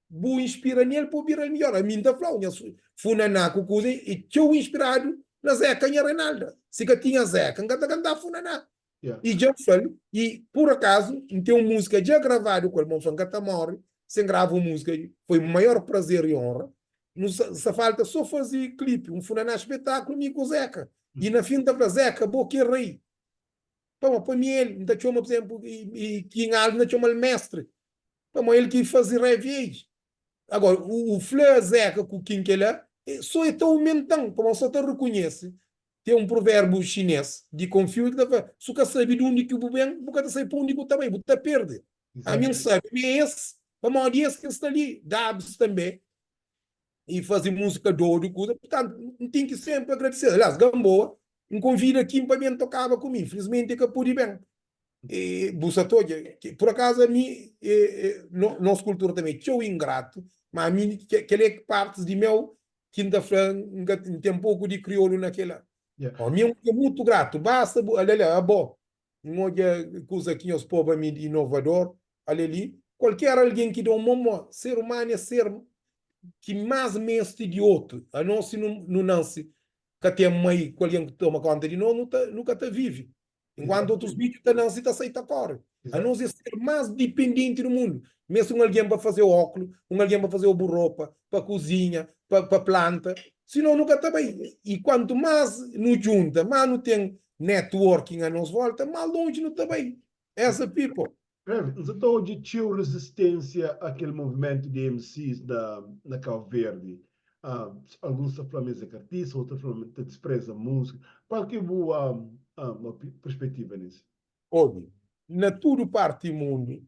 Bu inspira nel pa bu bira midjor. Ami N ta fla-u, nha funaná ku kuza é txeu inspiradu na Zeca nha Reinalda. Si ka tinha Zeca, N ka ta kantaba funaná. I dja N fla-l, i pur akazu N ten un múzika dja gravadu ku el, ma N fla N ka ta móre sen grava un múzika. Foi maior prazer i onra. Nu sa falta so faze klipi, un funaná spetaklu mi ku Zeca. I na fin N ta fla, Zeca, bo ki é rei. Pamodi pa mi el, N ta txoma, pur izénplu, i King Alves N ta txoma-l mestri. Pamodi el ki faze Rev Age. Agora, u fla Zeca ku kin kela, so e ta aumentan, pamodi so ta rekonhese. Ten un pruverbu xines di Konfiu ki ta fla, Su ka sabe di undi ki bu ben, bu ka ta sabe pa undi ku ta bai, bu ta perde. Ami N sabe ma é es, pamodi es ki sta li. Dabs tanbe e faze musika dodu kuza, purtantu N ten ki senpri agradese. Aliás, Gamboa, N konvida Kim pa ben tokaba ku mi, infilismenti e ka pudi ben. E bu sa ta odja, pur akazu ami, nos kultura tanbe é txeu ingratu, ma ami kel é partis di meu ki N ta fla N ka N ten poku di kriolu na kela. Ami é un algen mutu gratu, basta bu, ale la, abo, N odja kuza ki nhos poba mi di inovador, ale li, kualker algen ki da un mon mo, ser umanu é ser ki mas meste di otu, anos si nu nanse ka ten mai ku algen ki toma konta di nos, nu ka ta vive. Enkuantu otus bidju ta nanse ta sai ta kore. Anos é ser más dipendenti di mundu. Meste un algen pa faze óklu, un algen pa faze-u bu ropa, pa kuzinha, pa planta. Sinon nu ka ta bai. I kuantu más nu djunta, más nu ten networking a nos volta, más lonji nu ta bai as a people. Rev, N sa ta odja txeu rezisténsia a kel movimentu di MCs na na Kau Verdi. Alguns ta fla ma es é ka artista, otus ta fla ma ta dispreza múzika. Kual ki é bu perspetiva nisu? Obi, na tudu parti mundu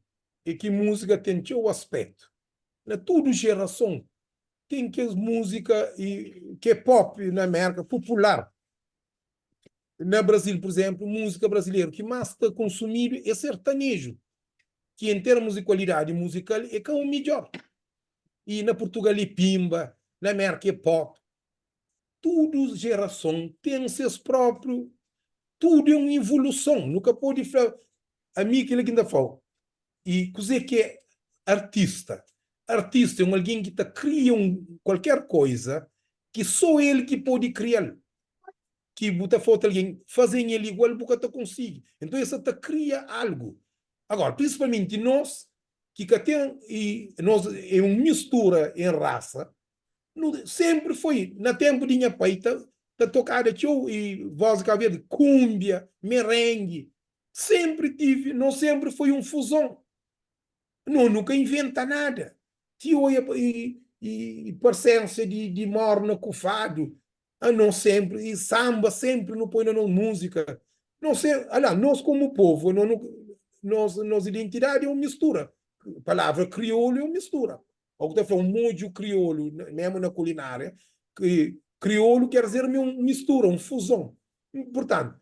é ki múzika ten txeu aspétu. Na tudu jerason ten kes múzika ki é pop na Mérka, popular. Na Brazil, pur izénplu, múzika brazileru ki más ta konsumidu é sertaneju, ki en termus di kualidadi muzikal é ka un midjór. I na Purtugal é pimba, na Mérka é pop. Tudu jerason ten ses própriu, tudu é un ivoluson. Nu ka pode fla, ami kel-li ki N ta fla-u. I kuzê ki é artista? Artista é un algen ki ta kria un kualker koiza ki sô el ki pode kria-l. Ki bu ta fla otu algen faze-m el igual, bu ka ta konsigi. Nton el sta ta kria algu. Agora, prinsipalmenti nos ki ka ten i nos é un mistura en rasa, nu senpri foi na tenpu di nha pai ta ta tokada txeu i voz di Kabu Verdi, kumbia, merengi, Senpri tive, nos senpri foi un fuzon. No nu ka inventa nada. Ti oia i parsensia di di morna ku fadu, anos senpri, i samba senpri nu poi na nos muzika. Nos se, ala, nos komu povu, no nu nos nos identidadi é un mistura. Palavra kriolu é un mistura. O ku ta fla un modju kriolu, memu na kulinária, ki kriolu ker dizer ma é un mistura, un fuzon. Purtantu,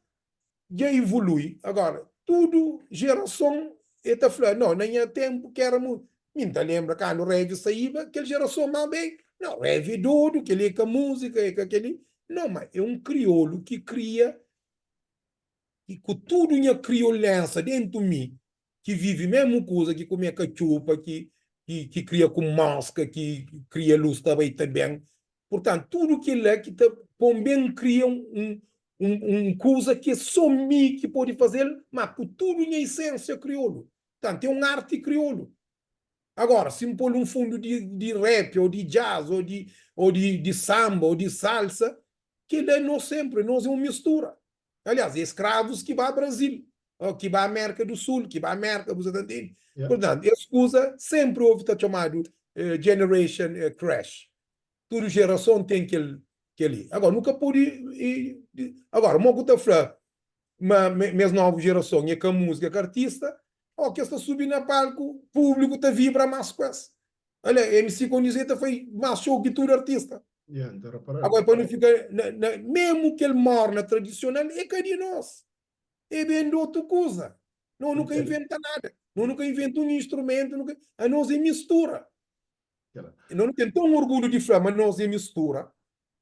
dja ivolui agora tudu jerason e ta fla no na nha tempu ki era mu mi nta lembra kandu revi saiba kel jerason ma ben no revi é dodu keli é ka musika é ka keli no ma é un kriolu ki kria ki ku tudu nha kriolensa dentu mi ki vivi mesmu kuza ki kume katxupa ki ki kria ku moska ki kria lus ta bai ta ben Purtantu, tudu kel-la ki ta pô-m ben kria un un kuza ki é sô mi ki pode faze-l, má ku tudu nha isénsia kriolu. Purtantu, é un arti kriolu. Agóra, si N pô-l un fundu di di rap, ô di jazz, ô di ô di di samba, ô di salsa, kel-la é nos sénpri, nos é un mistura. Aliás, é skravus ki ba Brazil, ô ki ba Amérka du Sul, ki ba Mérka, bu sa ta ntende? Purtantu, es kuza sénpri ovi ta txomadu generation crash. Tudu jerason ten kel kel-li. Agora, nu ka pode. Agora, mo ku ta fla ma mes novu jerason é ka múzika, é ka artista, ó ki es ta subi na palku, públiku ta vibra más ku es. Olha, MC Condizé ta fai más show ki tudu artista. Yeah, N ta repara. Agora, pa nu fika na, na, memu kel morna tradisional é ka di nos. É ben di otu kuza. No nu ka inventa nada. No nu ka inventa un instrumentu, nu ka, anos é mistura. No nu ten ton orgulhu di fla ma nos é mistura,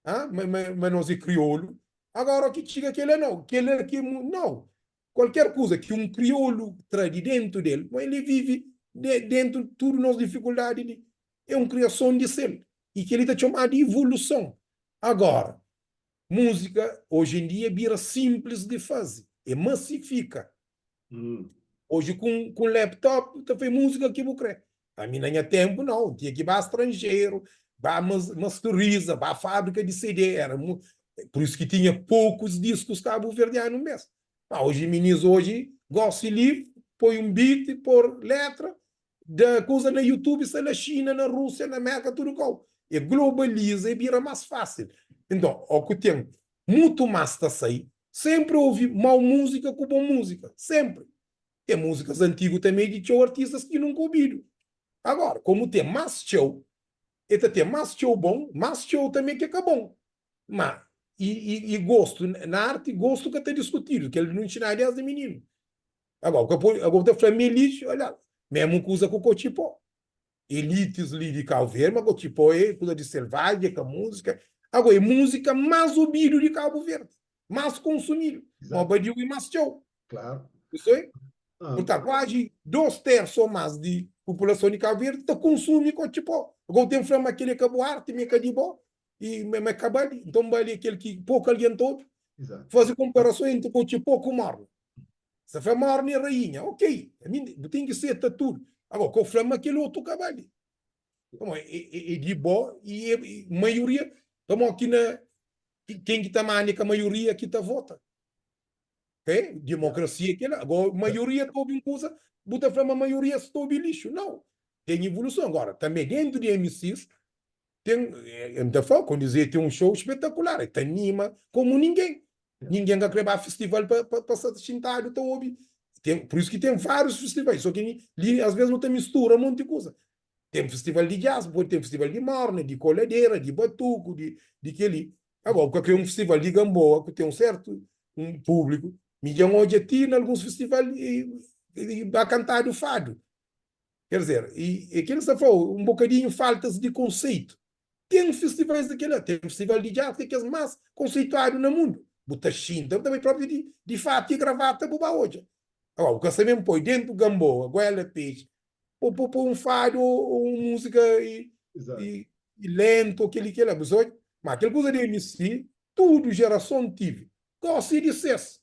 ah, ma, ma, ma nos é kriolu. Agora, ki txiga kel-la, nau. Kel-la ki é mu, nau. Kualker kuza ki un kriolu tra di dentu del, ma el vive de, dentu tudu nos difikuldadi li. É un kriason di sel. I kel-li ta txomadu ivoluson. Agora, Múzika oji en dia bira sinplis di faze, é masifika. Oji ku un laptop bu ta fai múzika ki bu kre. Ami na nha ténpu nau, N tinha ki ba stranjeru, ba masteriza, ba fábrika di CD, era pur isu ki tinha pokus diskus kabuverdianu mes. Ma oji minis oji gosi li poi un beat, por letra, Da kuza na youtube sta na China, na Rússia, na Merka, tudu kau. E globaliza e bira más fásil. Enton, ó ku ten mutu más ta sai, senpri ovi mau múzika ku bon múzika, senpri. Ten múzikas antigu tanbe di txeu artistas ki nunka obidu. Agora, komu ten más txeu, e ta ten más txeu bon, más txeu tanbe ki é ka bon. Ma, i, i, i gostu, na arti, gostu ka ta diskutidu, kel nu nxinadu desdi mininu. Agora, bu ka pode, agora bu ta fla ma elite, olha, mesmu kuza ku kotxipó. Elites li di Cabo Verde, ma kotxipó é kuza di selvaji, é ka múzika. Agora, é múzika más obidu di Cabo Verde, más konsumidu. Ma badiu é más txeu. Claro. Isso é? Purtantu, kuazi dos tersu ou más di populason di Cabo Verde ta konsumi kotxipó. Agora, bu ten fla ma kel é ka bu arti, ma é ka di bo, i ma é ka bali. Nton, bali é kel ki poku algen ta obi. Faze konparason entri kotxipó ku morna. Sa fla morna é rainha, ok, ami bu ten ki seta tudu. Agora, ka bu fla ma kel otu ka bali. Pamodi é di bo i maioria. Pamodi ki na ken ki ta manda é ka maioria ki ta vota. Ok? Demokrasia é kela. Agora, maioria ta obi un kuza, bu ta fla ma maioria sta obi lixu. Nau. Ten evoluson. Agora, tanbe dentu di MCs, ten, N ta fla, kondu Zé ten un show spetakular, el ta anima komu ningen. Ningen ka kre ba festival pa pa sta xintadu ta obi. Ten, pur isu ki ten várius festivais. So ki li, as ves, nu ta mistura monti kuza. Ten festival di jazz, pode ten festival di morna, di koladera, di batuku, di di kel-li. Agora, bu ka kre un festival di Gamboa ku ten un sertu un públiku. Mi dja N odja ti na alguns festival i i ba kantadu fadu. Ker dizer, i e kel ki sta fla-u, un bokadinhu faltas di konseitu. Ten festivais di kel-la, ten festival di jazz ki é kes más konseituadu na mundu. Bu ta xinta, bu ta bai propi di di fatu i gravata bu ba odja. Agora, bu ka sta ben poi dentu Gamboa, Goela Peixe, po po po un fadu ou un múzika i i i lentu ou kel-li kel-la, bu sabe? Ma kel kuza di MC, tudu jerason tive. Gosi é di ses.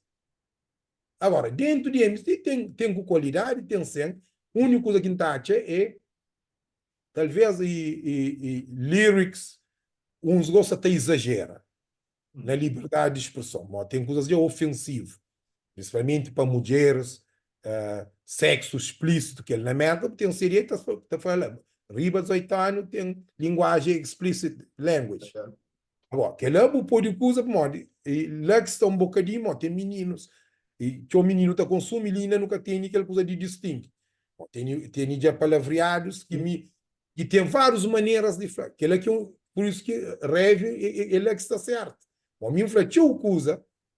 Agora, dentu di MC ten ten ku kualidadi, ten sen. Úniku kuza ki N ta atxa é talvez i i i lyrics, uns gosta ta izajera. na liberdadi di spreson. Mo ten kuzas dja ofensivu, prinsipalmenti pa mudjeris, seksu splisitu, kel na Merka bu ten CD ta ta fala riba 18 anu ten linguajen explicit language. Agora, kela bu podi kuza pamodi la ki sta un bokadinhu mo ten mininus i txeu mininu ta konsumi li inda nu ka teni kel kuza di distingi. Mo teni teni dja palavriadus ki mi I ten várius maneras di fla. Kel-la ki é un, pur isu ki Rev é la ki sta sértu. Bon, mi N fla txeu kuza,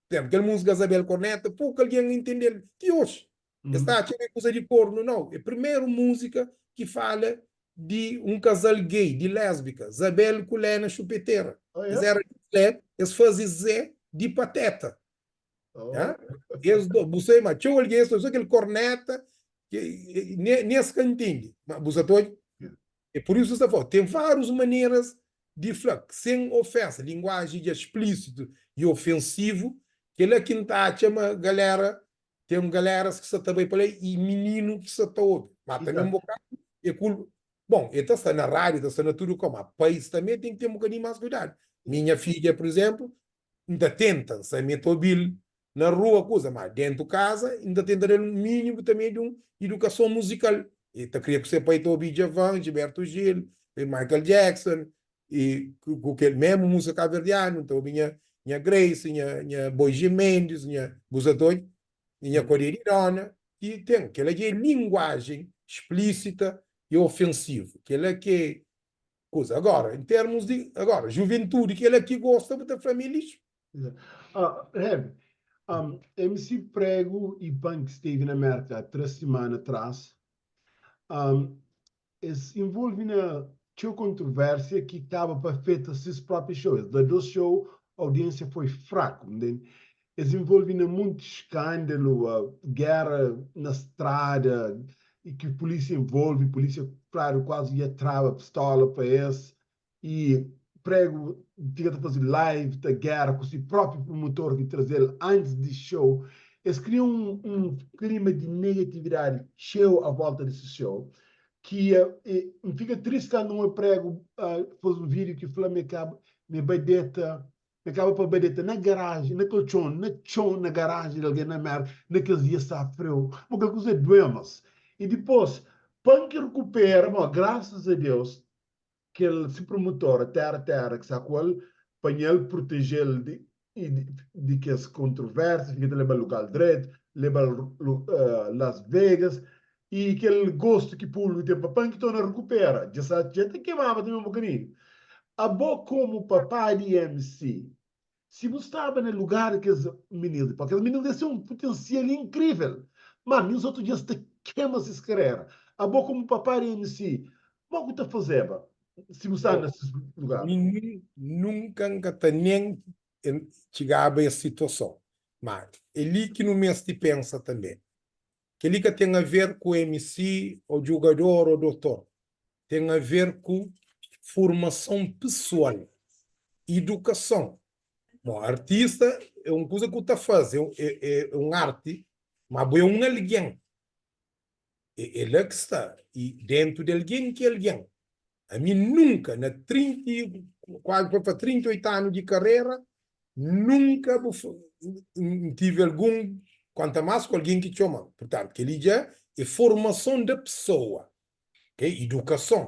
pur izénplu, kel múzika Zabel Kornéta, poku algen intende-l ti oji. Es ta atxa ma é kuza di kornu. Nau, é primeru múzika ki fala di un kazal gay, di lésbika, Zabel ku Lena Xupetera. Es éra di Zé, es faze Zé di Pateta. Es do, bu sai ma txeu algen es ta uza kel korneta ki ne es ka ntende. Ma bu sa ta odja? É pur isu sta fla, ten várius maneras di fla sen ofensa, linguaji dja splísitu i ofensivu, kel-la ki N ta atxa ma galera, ten galeras ki sa ta bai pa la i mininu ki sa ta obi. Ma tanbe un bokadu é kulpa, bon, e ta sta na rádiu, ta sta na tudu kau, ma pais tanbe ten ki ten un bokadinhu más kuidadu. Mi nha fidja, pur izénplu, N ta tenta, N sa mi ta obi-l na rua kuza, ma dentu kaza N ta tenta da-l un minimu tanbe di un idukason muzikal. E ta kria ku se pai ta obi Djavan, Gilberto Gil, Michael Jackson, i ku kel memu muzika kabuverdianu, N ta obi nha nha Grace, nha nha Boi G Mendes, nha bu sa ta odja? I nha Kodé di Dona, ki ten. Kel-la dja é linguajen splísita i ofensivu. Kel-la ki é Kuza. Agora, em termos di, agora, juventudi, kel-la ki gosta, bu ta fla ma é lixu. Ah, Rev, um, MC Prego e Punk steve na Merka há 3 simana atrás. Um, es envolve na txeu kontroversia ki kaba pa afeta ses propi show. Es da 2 show, audiênsia foi fraku, ntende? Es envolve na monti skândalu, géra na strada, i ki pulísia envolve, pulísia fladu kuazi ia traba pistola pa es, i Prego fika ta faze live ta géra ku si própi promotor ki traze-l antis di show. Es kria un un klima di negatividadi txeu a volta di si show, ki N fika tristi kantu N oi Prego faze un vídiu ki fla ma e kaba ma e bai deta E kaba pa bai deta na garaji, na koltxon, na txon, na garaji di algen na Merka, na kes dia staba friu. Bo kel kuza é duê mas. I dipôs, pa N ki rekupera, bo, grasas a Deus, kel si promotora, Terra Terra, ki sta ku el, panha-l, proteje-l di di kes kontrovérsia, fika ta leba-l lugar dretu, leba-l Las Vegas, i kel gostu ki públiku ten pa pan ki torna rekupera. Dja sa dja ta kemaba tanbe un bokadinhu. Abo komu papá di MC, si bu staba na lugar di kes minis li, pabia kes minis li es ten un putensial inkrivel, má minis otu dja sta kema ses karera. Abo komu papá di MC, mo ku ta fazeba si bu staba na ses lugar? Mi nunka N ka ta nen txigaba es situason. Má é li ki nu meste pensa tanbe. Kel-li ka ten aver ku MC ô djugador ô dotor. Ten aver ku formason pesoal, idukason. Bon, artista é un kuza ki bu ta faze, é un arti, má bo é un algen. É la ki sta. I déntu di algen ki é algen. Ami nunka na 30 i kuazi pa fla 38 anu di karera, nunka bu N tive algun, kuanta más ku algen ki txoma-m. Purtantu, kel-li dja é formason da pesoa, ok? Idukason.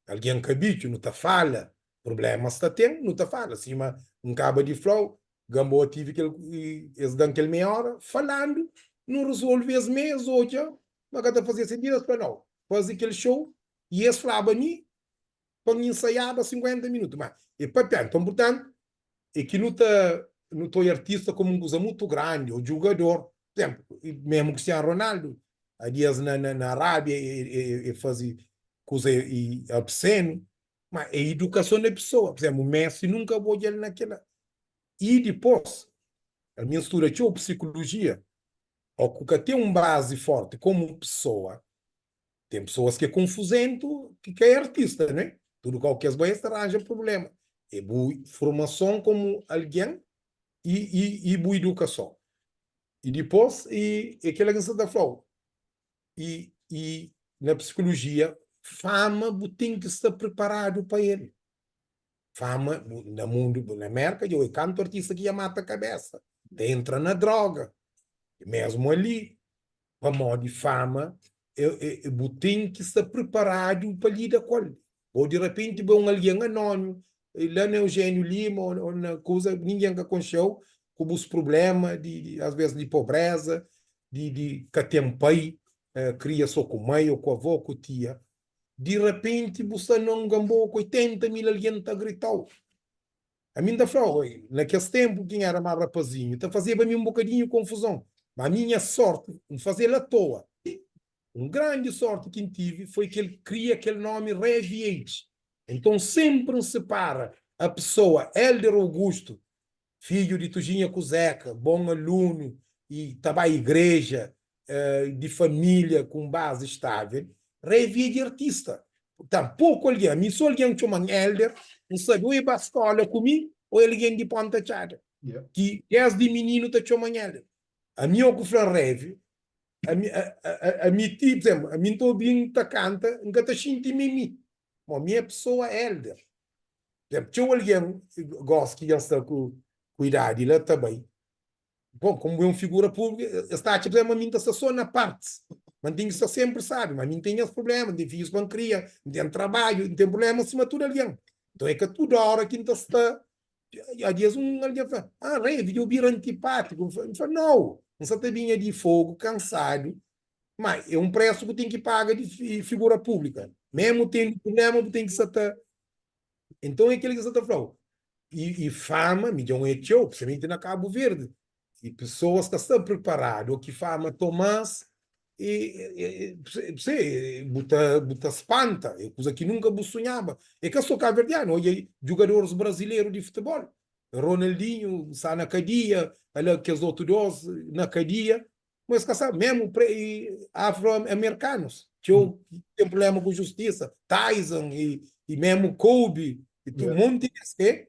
Algen ka bitxu, nu ta fala, prublémas ta ten, nu ta fala. Sima N kaba di fla-u, Gamboa tive kel, es da-m kel meia óra falandu, nu rezolve es mê, es odja ma ka ta fazia sentidu, es fla, nau, faze kel xou I es flaba mi pa N insaiaba 50 minutu. Ma e papia. Nton, purtantu, e ki nu ta nu ta oia artista komu un kuza mutu grandi o jugador. Pur izenplu, memu Cristiano Ronaldo, a dias na na Arábia e e fazi kuza obsenu. Ma e idukason di pesoa. Pur izenplu, Messi nunka bu odja-l na kila. I dipos, ami N studa txeu psikulujia, o ku ka ten un bazi forti komu pesoa, Ten pesoas ki é konfuzentu ki ka é artista, né? Tudu kau ki es bai es ta ranja prublema. É bu formason komu algen i i i bu idukason. I dipos i é kila ki N sta ta fla-u, i i na psikulujia fama bu ten ki sta priparadu pa el. Fama na mundu, na Merka dja oi kantu artista ki dja mata kabesa, ta entra na droga, mesmu ali Pamodi fama bu ten ki sta priparadu pa lida ku el. Ô di rapenti bu é un algen anónimu la na Eugénio Lima ô na kuza, ningen ka konxe-u, ku bus prubléma di asvês di pobréza, di ka ten pai, kria sô ku mai ô ku avó, ku tia. Di rapenti bu sta na un ganboa ku 80 mil algen ta grita-u. Ami N ta fla-u, oi, na kes ténpu ki N éra más rapazinhu, ta fazeba mi un bokadinhu konfuzon. Má ami nha sórti, N faze-l atoa. Un grandi sórti ki N tive foi ki el kria kel nómi Rev. H. Enton, sénpri N sipara a pesoa Hélder Augusto, fidju di Tujinha ku Zeka, bon alunu i ta ba igreja, di família ku un bazi stável, Revi é di artista. Purtantu, poku algen, ami so algen txoma-m Hélder, N sabe ô e ba skóla ku mi ô é algen di Ponta Txada, ki desdi mininu ta txoma-m Hélder. Ami ô ku fla-m Revi, ami, ami ti, pur izénplu, ami N ta obi-m ta kanta, N ka ta xinti mi é mi. Bon, mi é pesoa Hélder. Pur izénplu, txeu algen gósi ki dja sta ku idadi la ta bai, Bon, komu bu é un figura públiku, es ta atxa ma mi N ta sta sô na partis. Ma N ten ki sta sénpri sábi. Ma mi N ten nhas prubléma, N ten fidjus pa N kria, N ten trabadju, N ten prubléma sima tudu algen. Nton é ka tudu óra ki N ta sta. Há dias un algen fla, Ah, Revi, dja bu bira antipátiku. N fla, Nau, N sa ta binha di fogu, kansadu. Má é un présu ki bu ten ki paga di figura públika. Mésmu tendu prubléma, bu ten ki sta ta. Enton é kel ki N sa ta fla-u. I fama, mi dja N oja txeu, prinsipalmenti na Kabu Verdi, i pesoas ka sta priparadu, o ki fama toma-s, i bu ta bu ta spanta, é kuza ki nunka bu sunhaba. É ka so kabuverdianu, odja jugadoris brazileru di futebol, Ronaldinho sta na kadia, ala kes otu dos na kadia, Ma es ka sabe, memu afro-amerikanus, txeu ten prublema ku justisa, Tyson i memu Kobe, i tu monti des ke,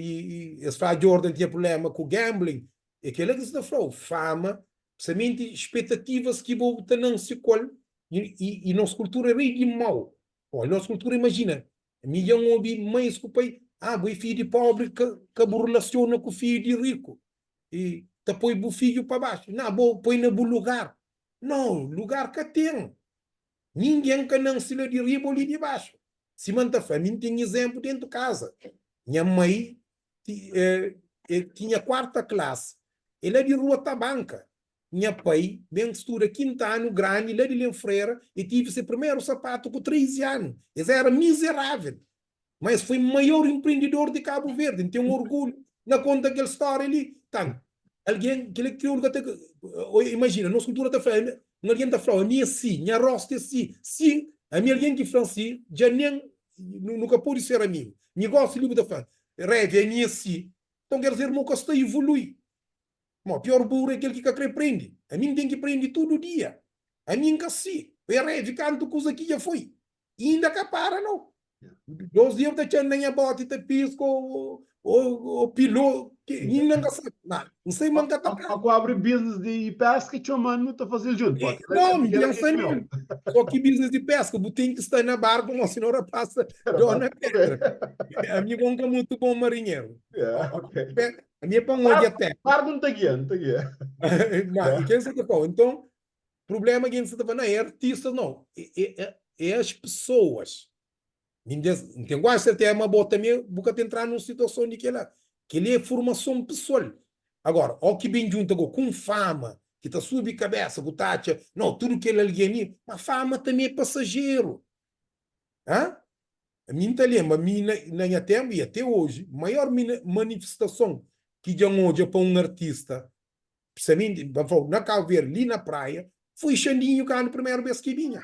i es fla Jordan tinha prublema ku gambling, e kela ki N sta fla-u, fama, samenti spetativas ki bo ta nansi ku el, i nos kultura é rei di mau, nos kultura imajina, mi dja N obi mães ku pai, ah bo é fidju di pobri ka bu relasiona ku fidju di riku, I ta poi bu fidju pa baxu. Na, bo poi na bu lugar. No, lugar ka ten. Ningen ka nansi la di riba o li di baxu. Sima N ta fla, ami N ten izenplu dentu kaza. Nha mai e tinha kuarta klasi, e la di rua Tabanka. Nha pai ben studa kinta anu grandi la di Lenfrera, e tivi se primeru sapatu ku 13 anu. Es era mizerável. Ma es foi maior empreendedor di Cabo Verde. N ten orgulhu na konta kel stória li. Tantu, algen, kel kriolu ka ta, imajina, nos kultura ta fla, un algen ta fla-u, ami é si, nha rostu é si, si, ami algen ki fla-m si, dja nen, nu ka pode ser amigu. Mi gosi li bu ta fla, Revi, ami é si. Nton, ker dizer, mo ka sta ivolui. Mo, pior buru é kel ki ka kre prende. Ami N ten ki prende tudu dia. Ami N ka si. Revi, kantu kuza ki dja foi, inda ka para, nau. Dos dia bu ta txan na nha boti ta piska o o pilo inda N ka sabe. Ma N sai ma N ka ta Ó ku abri business di peska txoma-nu nu ta faze-l djuntu. Pô, kel-la Não, mi kel-la ki pensa é meu. nel. Só ki business di peska bu ten ki sta na barku mo sino rapaz ta dó na pedra. Ami bo N ka mutu bon marinheru. Yeah, ok. Ami é pa N odja Barku, terra. barku N ta gia, N ta gia. Ma Yeah. i ken sa ta fala? Então, Problema ki N sa ta fla, não é artistas não, é, é, é as pessoas. N ten kuazi serteza ma bo tanbe bu ka ta entra nun situason di kela. Keli é formason pesoal. Agora, ó ki ben djunta go ku un fama ki ta subi kabesa, bu ta atxa, não, tudu kel algen li, ma fama tanbe é pasajeru. Hã? Mi N ta lenbra, mi na, na nha tenpu i ate oji, maior manifestason ki dja N odja pa un artista Precisamente, pa fla-u, na Cabo Verde, li na praia, foi Xandinho kandu primeru bes ki binha.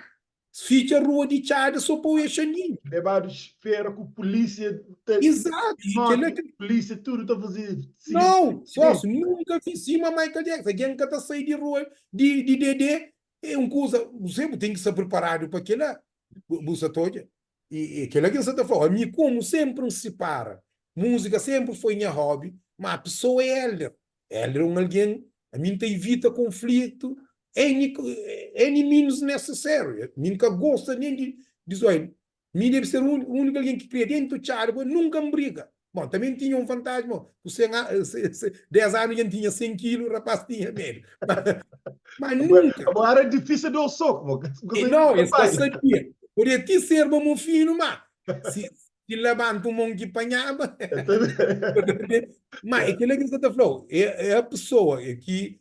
Fitxa rua di Txada so pa oia Xandinho. Lebadu fera ku pulísia ta. Exato, i kel-la ki. Pulísia tudu ta faze sigi. Nau, sósiu, nunka vi sima Michael Jackson. Algen ka ta sai di rua di di Dedé, é un kuza, bu bu ten ki sta priparadu pa kel-la. Bu sa ta odja? I kel-la ki N sa ta fla-u, ami komu sénpri N sipara, múzika sénpri foi nha hobby, má pesoa é Hélder. Hélder é un algen, ami N ta ivita konflitu any any means necessary. Mi N ka gosta nen di di zói. Mi debe ser úniku algen ki kria déntu txada ku el, nunka N briga. Bon, tanbe N tinha un vantaji, bon, ku 100 a 10 anu dja N tinha 100 kilu, rapás tinha medu. Ma nunka. Abo era difísil da-u soku, bo ka sabia Nau, es ka sabia. Podia ti serba mofinu, ma si si labanta un mon ki panhaba. Ma é kel-la ki N sta ta fla-u, é a pesoa ki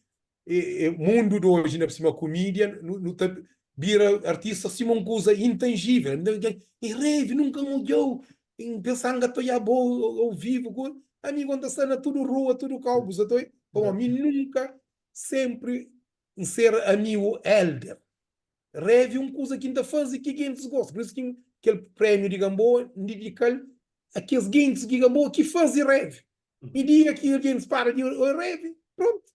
mundu di oji, na sima ku mídia, nu ta bira artista sima un kuza intangível. E Revi, nunka N odja-u, N pensa N ka ta odja bo au vivu. Amigu, N ta sta na tudu rua, tudu kau, bu sa ta oi? Pamodi mi nunka, sénpri N ser amigu Hélder. Revi un kuza ki N ta faze ki gentis gosta. Pur isu ki kel prémiu di Gamboa N didika-l a kes gentis di Gamboa ki faze Revi. I dia ki gentis para di oi Revi, prontu.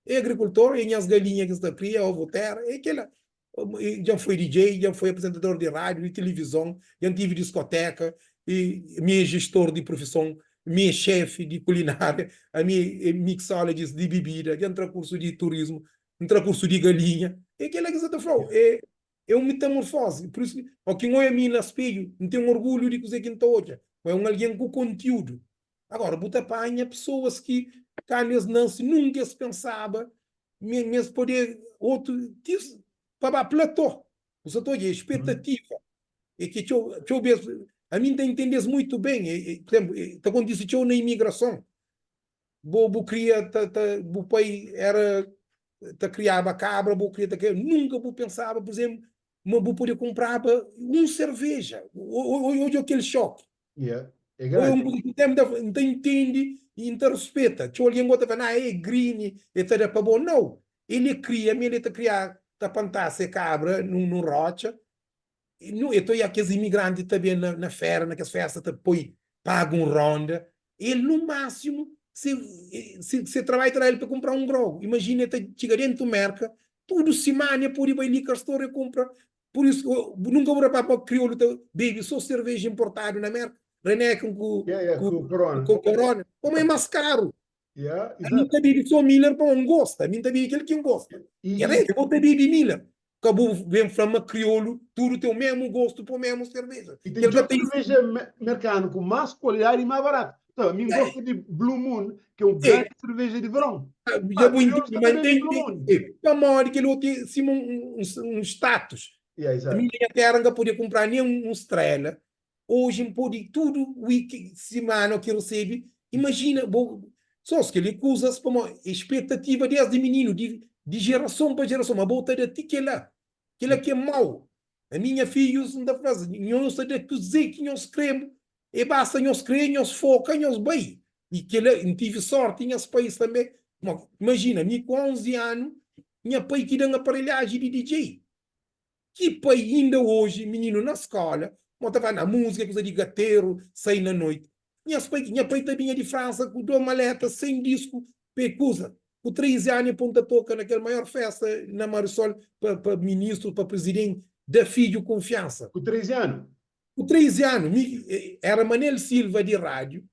É agrikultor, é nhas galinha ki N sta kria, ovu tera, é kela. Dja N foi DJ, dja N foi aprizentador di rádiu, di tilivizon, dja N tivi diskoteka, i mi é jestor di profison, mi é xefi di kulinária, ami é mixologist di bibida, dja N tra kursu di turismu, N tra kursu di galinha. É kela ki N sa ta fla-u, é é un metamorfozi. Pur isu, ó ki N oia mi na spedju, N ten orgulhu di kuzê ki N ta odja, ma é un algen ku kontiúdu. Agora, bu ta panha pesoas ki kandu es nase nunka es pensaba ma es pode otu ti pa ba platô. Bu sa ta odja, é spetativa. É ki txeu txeu bes ami N ta intende-s muitu ben. Pur izenplu, ta kontise txeu na imigrason. Bo bu kria ta ta bu pai era ta kriaba kabra, bo kria ta kria, nunka bu pensaba, pur izenplu, ma bu pode kunpraba un serveja. Odja kel xoki. Yeah, é grandi. N ta intendi i N ta ruspeta. Txeu algen gosta ta fla, nah, é grini, el ta da pa bo. Nau, el é kria, mi el ta kria ta pantá se kabra nun rotxa. El ta oiá kes imigranti ta ben na fera, na kes festa, ta poi paga un ronda. El, nu másimu, se se trabadju ta da el pa kunpra un grogu. Imajina, el ta txiga dentu Merka, tudu simana el pode bai liquor store e kunpra Pur isu, nunka bu repara ma kriolu ta bebe so serveja inportadu na Merka? Heineken ku ku Corona. Pamodi é más karu. Ami N ta bebe so Miller pamodi N gosta. Ami N ta bebe kel ki N gosta. Kel é, bo ta bebe Miller. Ka bu ben fla ma kriolu tudu ten o mesmu gostu pa o mesmu serveja. I ten txeu serveja merkanu ku más kualidadi i más baratu. Então, ami N gosta di Blue Moon, ki é un grandi serveja di veron. Dja bu intende, ma N ta intende pamodi kel otu é sima un status. Ami na nha téra N ka podia kunpra nen un strela. Oji N pode tudu wiki, simana ki N resebe. Imajina, bo, sos kel-li kuzas pamodi spetativa desdi mininu, di jerason pa jerason, ma bo ta da ti kel-la. Kel-la ki é mau. Ami nha fidjus N ta fla-s, nhos ta da kuzê ki nhos krê, e basta nhos krê, nhos foka, nhos bai. I kel-la, N tive sórti, nhas pais tanbê. Imajina, mi ku 11 anu, nha pai ki da-m aparelhaji di DJ. Ki pai inda oji, mininu na skóla, mo ta fla, na múzika é kuza di gateru, sai na noiti. Nhas pai, nha pai ta binha di Fransa ku 2 maleta sen disku pa e kuza. Ku 13 anu e pon ta toka na kel maior festa na Marisol pa pa ministru, pa prizidenti, da fidju kunfiansa. Ku 13 anu? Ku 13 anu, mi era Manel Silva di rádiu,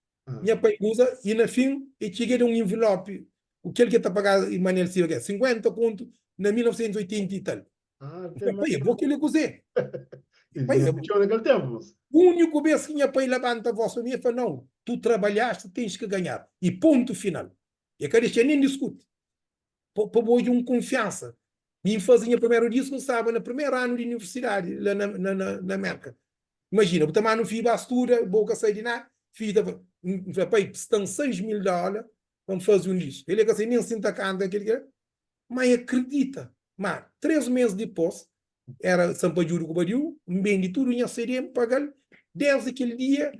nha pai uza, i na fin e txiga e da un envelopi ku kel ki e ta pagaba Manel Silva, ki era 50 kontu na 1980 i tal. N fla, pai, abo kel-li é kuzê? Pai, úniku bês ki nha pai labanta vós pa mi, e fla, Nau, tu trabalhaste, tens ki ganhar. I pontu final. E ka dexa nen diskuti. Pa bu odja un kunfiansa. Mi N faze nha primeru disku, N staba na primeru anu di universidadi la na Merka. Imajina, bu ta manda un fidju ba studa, bo ka sabe di nada, fidju ta fla, N fla, pai, sta-m 6 mil dóla pa N faze un disku. El e ka sabe nen si N ta kanta kel ki. Ma e kridita. Ma 3 mês dipôs, era Sanpadjudu ku Badiu, N bende tudu nha CD, N paga-l. Desdi kel dia,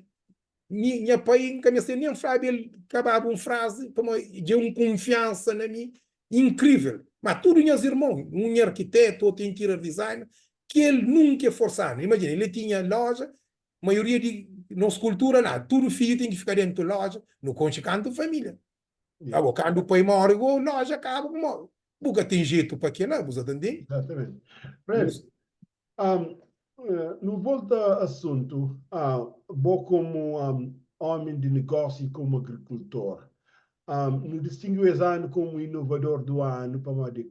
Mi, nha pai, N ka meste nen flaba el kababa un frazi, pamodi dja un kunfiansa na mi inkrivel. Ma tudu nhas irmon, un é arkitetu, otu é interior designer, kel nunka e forsa-nu. Imajina, el tinha loja, maioria di nos kultura la, tudu fidju ten ki fika dentu loja, nu konxe kantu familia. Abo, kandu pai more go, loja kaba ku more. Bu ka ten jetu pa kila, bu sa ta ntende? Exatamente. Nu volta asuntu, bo komu omi di negósiu i komu agrikultor, nu distinguiu es anu komu inovador du anu pamodi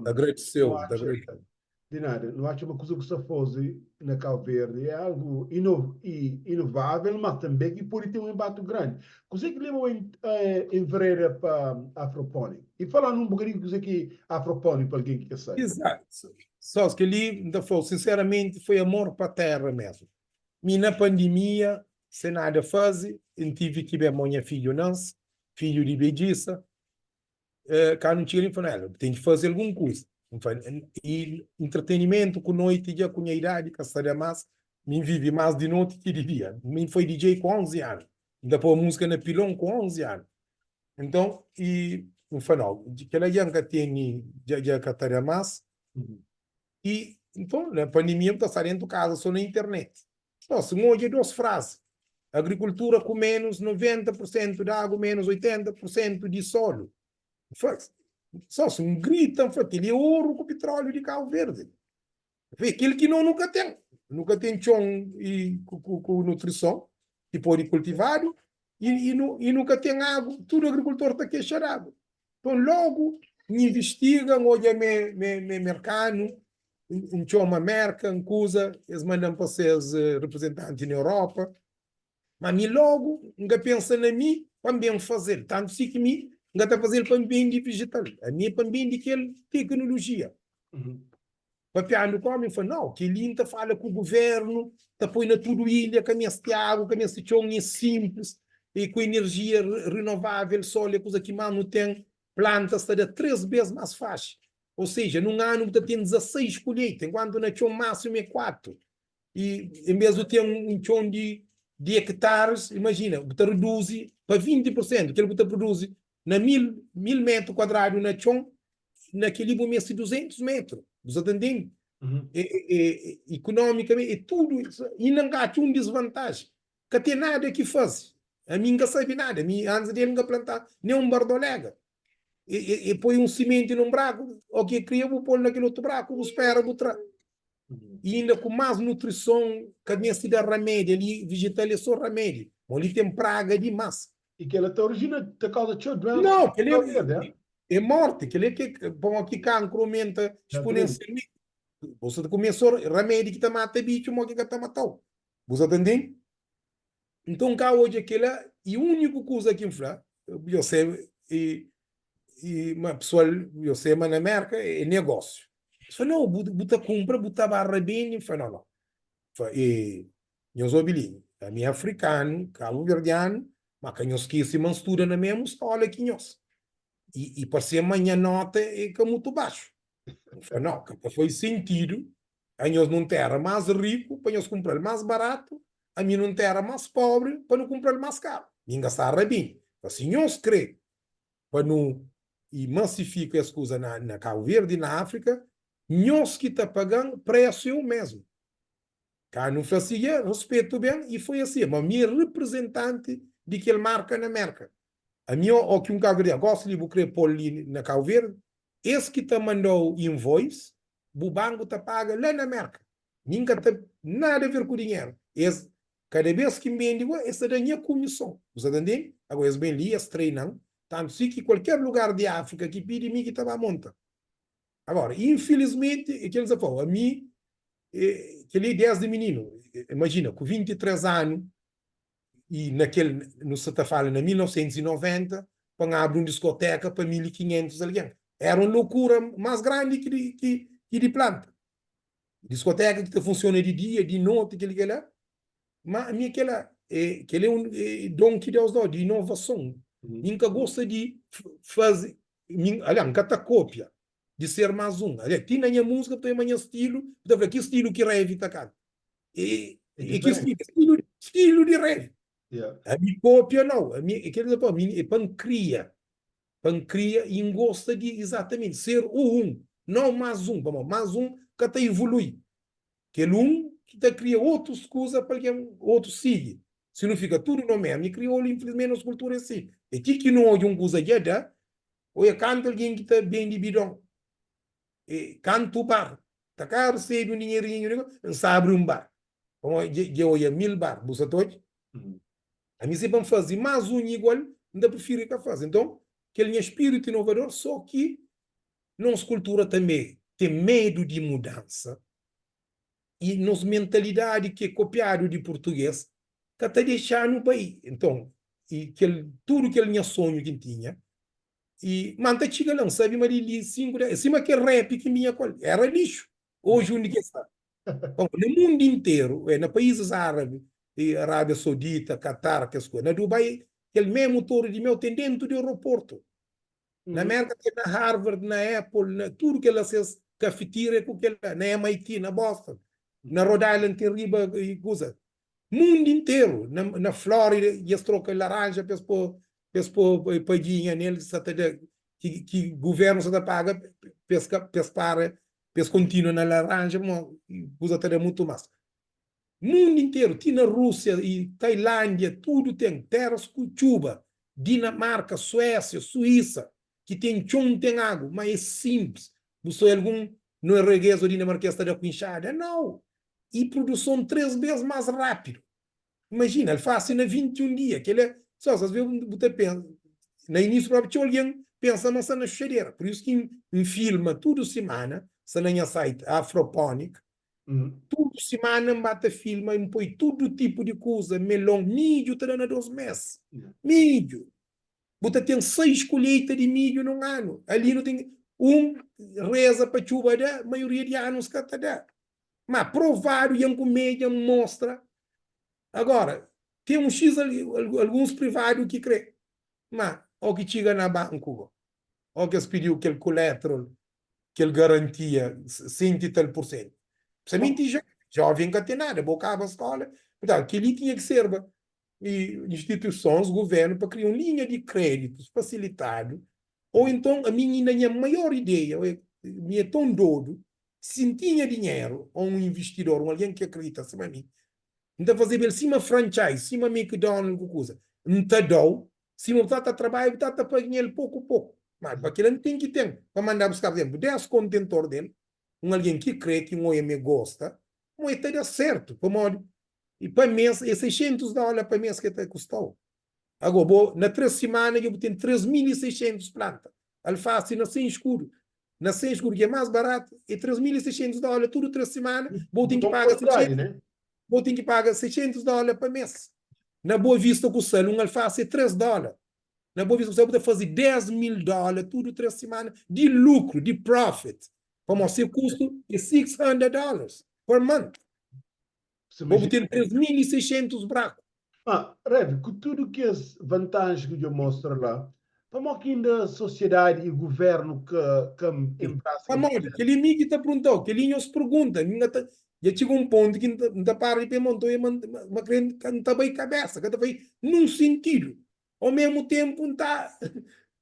Agradiseu, nu atxa, di nada, nu atxa ma kuza ku sta faze na Kau Verdi é algu inovável, mas tanbe ki pode ten un inpatu grandi. Kuzê ki leba-u a envereda pa afropónik? I fala-nu un bokadinhu kuzê ki afropónik pa algen ki ka sabe. Izatu. Sós kel-li, N ta fla-u sinseramenti, foi amor pa téra mésmu. Mi na pandimia, sen nada faze, N tive ki ben mo nha fidju nase, fidju di bedjisa. Kandu N txiga li, N fla, N ten ki faze algun kuza. N fla, i entretenimentu ku noiti dja ku nha idadi ka sta da más. Mi N vive más di noti ki di dia. Mi N foi DJ ku 11 anu. N ta poba múzika na pilon ku 11 anu. Nton, i N fla, nau, kel-la dja N ka tene, dja ka ta da más. I, nton, na pandemia bu ta sta dentu kaza so na internet. Nton, si N odja dos frazi, agrikultura ku menus 90 pur sentu di agu, menus 80 pur sentu di solu. N fla, so si N grita, N fla, kel-li é oru ku pitróliu di Kabu Verdi. Vê kel ki no nu ka ten. Nu ka ten txon i ku nutrison ki pode kultivadu i nu ka ten agu. Tudu agrikultor ta kexa di agu. Nton logu N invistiga, N odja m'é merkanu, N txoma Merka, N kuza, es manda-m pa ses reprezentanti na Europa. Ma mi logu N ka pensa na mi pa N ben faze-l. Tantu si ki mi N ka ta faze-l pa N bende vejetal. Ami é pa N bende kel teknolojia. Papiandu ku omi, N fla, Nau, kel-li N ta fala ku guvernu, ta poi na tudu ilha, ka meste agu, ka meste txon, é sinplis, e ku enerjia renovável, sol é kuza ki más nu ten, plantas ta da 3 bês más faxi. Ou seja, nun anu bu ta ten 16 kolheita, enkuantu na txon másimu é 4. I en bês di ten un txon di di ektaris, imajina, bu ta reduzi pa 20 pur sentu kel bu ta produzi na 1000 mil metru kuadradu na txon, na kel-li bu meste 200 metru. Bu sa ta ntende? É, é, é, ikunomikamenti, é tudu, inda N ka atxa un disvantaji. Ka ten nada ki faze. Ami N ka sabe nada. Mi, antis di el, N ka planta nen un bardolega. E, e, e poi un simenti nun braku, o ki e kria, bu pô-l na kel otu braku, bu spera, bu tra. I inda ku más nutrison, ka meste da ramedi. Ali, vejetal é sô ramedi. Mo li ten praga dimás. I kel-la ta orijina, ta kauza txeu duénsa. Nau, kel-li é morti. Kel-li é ke, pamodi ki kankru omenta sponensialmenti. Bu sa ta kume sô ramedi ki ta mata bitxu, mo ki ka ta mata-u. Bu sa ta ntende? Nton, N ka odja kel-la, i úniku kuza ki N fla, José, i i ma pesoal, yo se ma na Merka é negósiu. Es fla, nau, bu, bu ta kunpra, bu ta ba rabende. N fla, nau, nau. Fla, e, nhos obi li, ami é afrikanu, kabuverdianu, ma ka nhos skese ma N studa na mesmu skóla ki nhos. I, i parse ma nha nóta é ka mutu baxu. N fla, nau, ka ta fai sentidu anhos nun téra más riku pa nhos kunpra-l más baratu, ami nun téra más póbri pa nu kunpra-l más karu. Mi N ka sta rabende. Fla, si nhos krê pa nu i masifika es kuza na na Kabu Verdi i na Afrika, nhos ki ta paga-m, presu é u mesmu. Ka nu fla si dja, ruspetu ben, i foi asi. Ma mi é reprezentanti di kel marka na Merka. Ami o ki un kabuverdianu, gosi li bu kre po-l li na Kabu Verdi, es ki ta manda-u invoice, bu banku ta paga la na Merka. Mi N ka ta nada ver ku dinheru. Es, kada bes ki N bende gua, es ta da nha kumison. Bu sa ta ntende? Agora, es ben li, es treina-m, tantu si ki kualker lugar di Áfrika ki pidi, mi ki ta ba monta. Agora, infilismenti, é kel dizafau. Ami, kel-li é desdi mininu. Imajina, ku 23 anu, i na kel, nu sta ta fala na 1990, pa N abri un diskoteka pa 1500 algen. Era un lokura más grandi ki di, ki, ki di planta. Diskoteka ki ta funsiona di dia, di noti, kel-li, kel-la. Má ami é kel-la. É, kel-li é un é don ki Deus da-u, di inovason. Mi N ka gosta di faze, mi, aliás, N ka ta kôpia di ser más un. Aliás, ti na nha múzika bu ta obi ma nha stilu, bu ta fla ki stilu ki Revi ta kanta. É, É é ki diferenti. stilu, stilu, stilu di Revi. Yeah. Ami kôpia nau, ami é kel-li pa mi é pa N kria, pa N kria i N gosta di izatamenti ser u un, nau más un, pamodi más un ka ta ivolui. Kel un ki ta kria otus kuza pa algen otus sigi. Si nu fika tudu no mesmu, i kriolu infilismenti nos kultura é si. É ti ki nu odja un kuza dja da, oia kantu algen ki ta bende bidon, e kantu bar ta ka resebe un dinherinhu di N sa abri un bar. Pamodi dja oia 1000 bar, bu sa ta odja? Ami si pa N faze más un igual, N ta prifiri ka faze. Nton, kel nha spiritu inovador, so ki Nos kultura tanbe ten medu di mudansa i nos mentalidadi ki é kopiadu di purtugês ka ta dexa-nu bai. Nton, i kel tudu kel nha sonhu ki N tinha i ma N ta txiga la, N sabe ma di li 5, 10, é sima kel rap ki N binha ku el, era lixu. Oji undi ki el sta? Pamodi na mundu interu, na paízis árabi, Arábia Saudita, Qatar, kes kuza, na Dubai, kel mésmu tori di meu ten déntu di aeroportu. Na Merka ten na Harvard, na Apple, na tudu kel la ses kafetiria ku kel la, na MIT, na Boston, na Rhode Island ten riba i kuza. Mundu interu, na, na Flórida i es troka laranja pa es po, pa es po padjinha nel ki sa ta da, ki, ki guvernu sa ta paga pa es ka, pa es para, pa es kontinua na laranja pamodi kuza ta da mutu mas. Mundu interu, ti na Rúsia i Tailándia, tudu ten téras ku txuba. Dinamarka, Suésia, Suísa, ki ten txon, ten agu, má é sinplis. Bu sai algun noruegês ô dinamarkês ta da ku inxada? Nau! I produson 3 bês más rápidu. Imajina, alfasi na 21 dia. Kel-la, sô, asvês bu ta pensa, na inísiu própi txeu algen pensa ma sta na xuxadera. Pur isu ki N filma tudu simana, sta na nha site Afroponic, Tudu simana N ba ta filma i N poi tudu tipu di kuza, melon, midju ta da na 2 mes. Midju! Bu ta ten 6 kolheita di midju nun anu. Ali nu ten un reza pa txuba da, maioria di anus ka ta da. Ma provadu dja N kume, dja N mostra. Agora, ten un xis alguns privadu ki kre. Ma, o ki txiga na banku go, o ki es pidiu kel kuletrol, kel garantia senti tal por senti. Presamenti joven, joven ka ten nada, bo kaba skola. Purtantu, kel-li tinha ki serba instituisons, guvernu, pa kria un linha di kreditus fasilitadu, ou enton, ami inda nha maior ideia, mi é ton dodu, si N tinha dinheru, ou un investidor, un algen ki akredita sima mi, N ta fazeba el sima franchise, sima McDonald ku kuza. N ta da-u Sima bu ta ta trabadja, bu ta ta paga el poku poku. Ma pa kila N ten ki ten pa manda buska, pur izemplu, 10 kontentor del, un algen ki kre, ki N oia ma e gosta, mo e ta da sertu, pamodi i pa mes e 600 dola pa mes ki e ta kustau. Ago bo na 3 simana dja bu ten 3600 planta alfasi na 100 skudu. Na 100 skudu ki e mas baratu e 3600 dola tudu 3 simana, bo ten ki paga 600, bo ten ki paga 600 dola pa mes. Na Boa Vista ku sal, un alfasi é 3 dóla. Na Boa Vista ku sal bu ta faze 10 mil dóla tudu 3 simana di lukru, di profit. Pamodi se kustu é 600 dollars per month. Bo bu ten 3600 braku. Ma, Rev, ku tudu kes vantaji ki djo mostra la, pamodi ki inda sosiedadi i guvernu ka ka enbrasa kel Pamodi? projetu? Kel-li mi ki ta perguntau, kel-li nhos pergunta. Mi N ka ta Dja txiga un pontu ki N ta para di pensa, ma N ta ma kre N ta bai kabesa, ka ta fai nun sintidu. Au mesmu tenpu N ta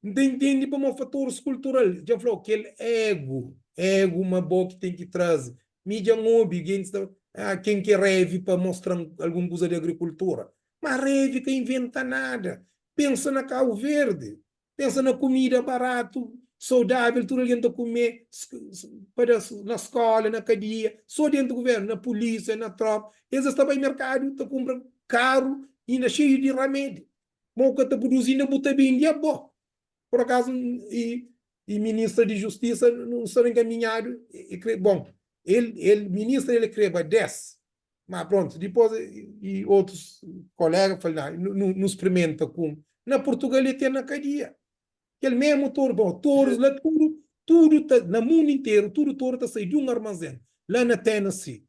N ta intende pamodi fatoris kultural. Dja N fla-u, kel egu, egu ma bo ki ten ki traze. Mi dja N obi gentis ta ah, ken ki é Revi pa mostra-m algun kuza di agrikultura. Ma Revi ka inventa nada. Pensa na Kabu Verdi, pensa na kumida baratu. Saudável, tudu algen ta kume, pa da na skóla, na kadia, sô déntu guvérnu, na pulísia, na trópa. Es es ta bai merkadu ta kunpra karu inda xeiu di ramedi. Ma bu ka ta produzi inda bu ta bende abo. Por akazu i i ministra di justisa nu sta enkaminhadu e kre bon el el ministra el kreba 10 ma prontu dipos i otus kolega fala na nu nu sprimenta ku na Portugal e ten na kadia kel mesmu toru bon torus la tudu tudu ta na mundu interu tudu toru ta sai di un armazen la na Tennessee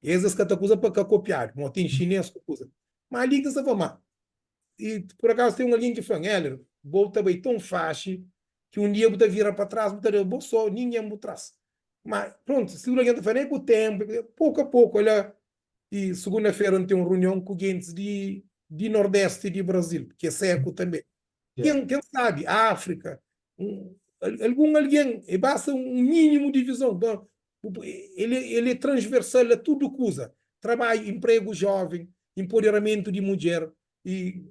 Es es ka ta kuza pa ka kopiadu, mo ten xinês ku kuza. Ma ali ki N sta fla, ma i pur akazu ten un algen ki fla-m, Éler, bo ta bai ton faxi ki un dia bu ta vira pa tras, bu ta da bo so, ningen bu tras. Ma prontu, si un algen ta fla, na é ku tenpu, poku a poku, ala i sugunda-fera N ten un runion ku gentis di di nordesti di Brazil, ki é seku tanbe. Ken ken sabi, Áfrika, un algun algen, e basta un mínimu di vizon. Nton, El el é transversal a tudu kuza, trabadju, empregu jóven, empoderamentu di mudjer i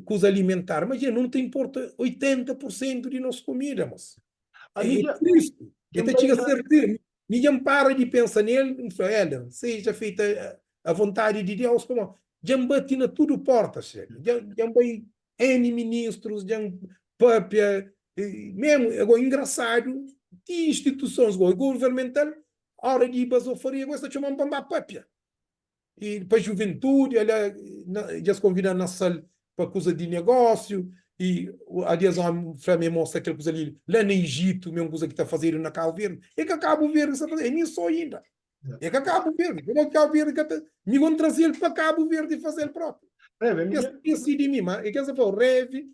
kuza alimentar. Imajina, nu ta importa 80 pur sentu di nos kumida, mos. É tristi, e ta txiga ser tristi. Mi dja N para di pensa nel, N fla, Éler, seja feita a vontadi di Deus, pamodi dja N bati na tudu porta, dja N bai N ministrus dja N papia memu ago engrasadu ti institusons go governmental ora di bazofaria go es ta txoma-m pa N ba papia i pa juventudi ala dja es konvida-m na sal pa kuza di negósiu i adi es omi fla ma e mostra kel kuza li la na Ijitu ma é un kuza ki ta fazedu na Kabu Verdi é ka Kabu Verdi ki sta faze é mi so inda É ka Kabu Verdi, pamodi Kabu Verdi ka ta. Mi go N traze-l pa Kabu Verdi faze-l propi. Reve, Es skese di mi, ma é kel sa fla-u, reve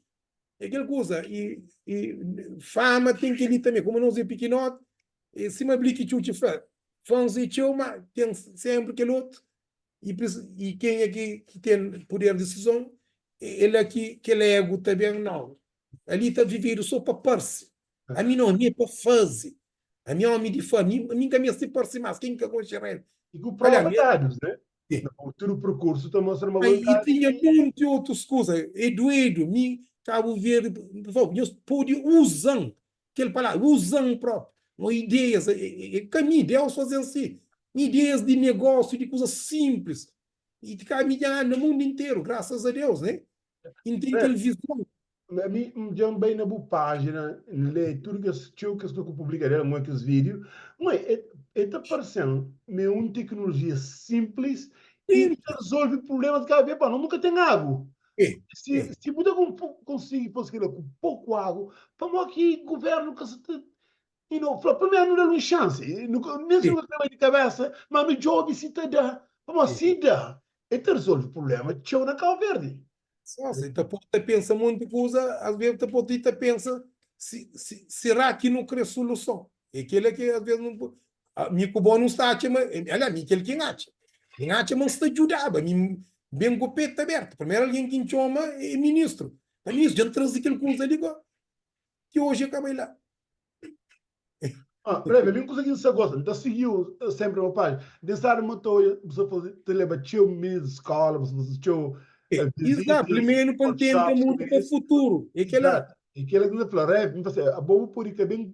é kel kuza i i fama ten kel-li tanbe. Kuma nos é pikinoti, é sima Bliki Txutxi fla, fãs é txeu, ma ten senpri kel otu i i kenha ki ki ten puder di disizon é la ki kel egu ta ben. Nau, ali ta vivedu so pa parse. Ami nau, ami é pa faze. Ami omi di fé, ami N ka meste parse más, ken ki ka konxe rei? I ku prova dadus, ne? Na tudu perkursu ta mostra ma bo I tinha monti otus kuza. É duedu, mi Kabu Verdi, nhos pode uza-m kel palavra, uza-m propi. Mo ideias, é ka mi, Deus faze-m si. Ideias di negósiu, di kuzas sinplis. I ka mi dja anda mundu interu, grasas a Deus, ne? N ten kel vizon. Ami N dja N bai na bu pájina, N lé tudu kes txeu kes kuza ku publika del, N oia kes vídiu. Mãe, e e ta parse-m ma é un teknolojia sinplis i ki ta rezolve prublémas di Kabu Verdi. Pá, nos nu ka ten agu. Si si bu ta konsigi faze kel-la ku poku agu, pamodi ki govérnu ka sa ta you know, fla, primeru nu da-l un xansi. Nu ka, nen si nu ka krê bai di kabésa, má nu djobe si ta da. Pamodi si da, e ta rezolve prubléma txeu na Kabu Verdi. Só, ta pô ta pensa monti kuza, às vezes ta pô ti ta pensa si, si, será ki nu kre soluson? É kela ki às vezes nu, mi ku bo nu sta atxa ma, aliás, mi kel ki N atxa. Mi N atxa ma N sta djudaba, mi N ben ku petu abertu. Primeru algen ki N txoma é ministru. Ma ministru, dja N traze kel kuza li go, ki oji e ka bai la. Ah, Rev, ami kuza ki N sa gosta, N ta sigi-u senpri na bu pájina. N sabe ma ta oja, bu sa faze, ta leba txeu minis di skola, bu sa faze txeu Exato, vizitas, primeru pa N tenta workshops ku muda pa minis. futuru, é kela. Exato, é kela ki N ta fla, Rev, N fla si, abo bu pode ka ben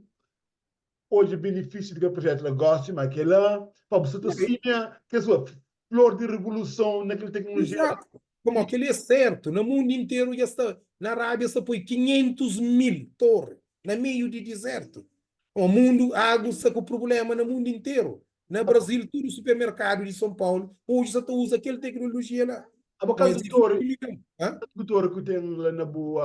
odja benefisiu di kel projetu la gosi, ma kela, pa bu sa ta simia kes flor di revoluson na kel teknolojia la. Exato, pamodi kel-li é sertu, na mundu interu dja sta, na Arábia sta poi 500 mil torri na meiu di dizertu. O mundu, agu sta ku prubléma na mundu interu. Na Brazil, tudu supermerkadu di São Paulo oji sta ta uza kel teknolojia la. Abo Mas kantu é torri, 20 milhon. Hã? kantu torri ku ten la na bu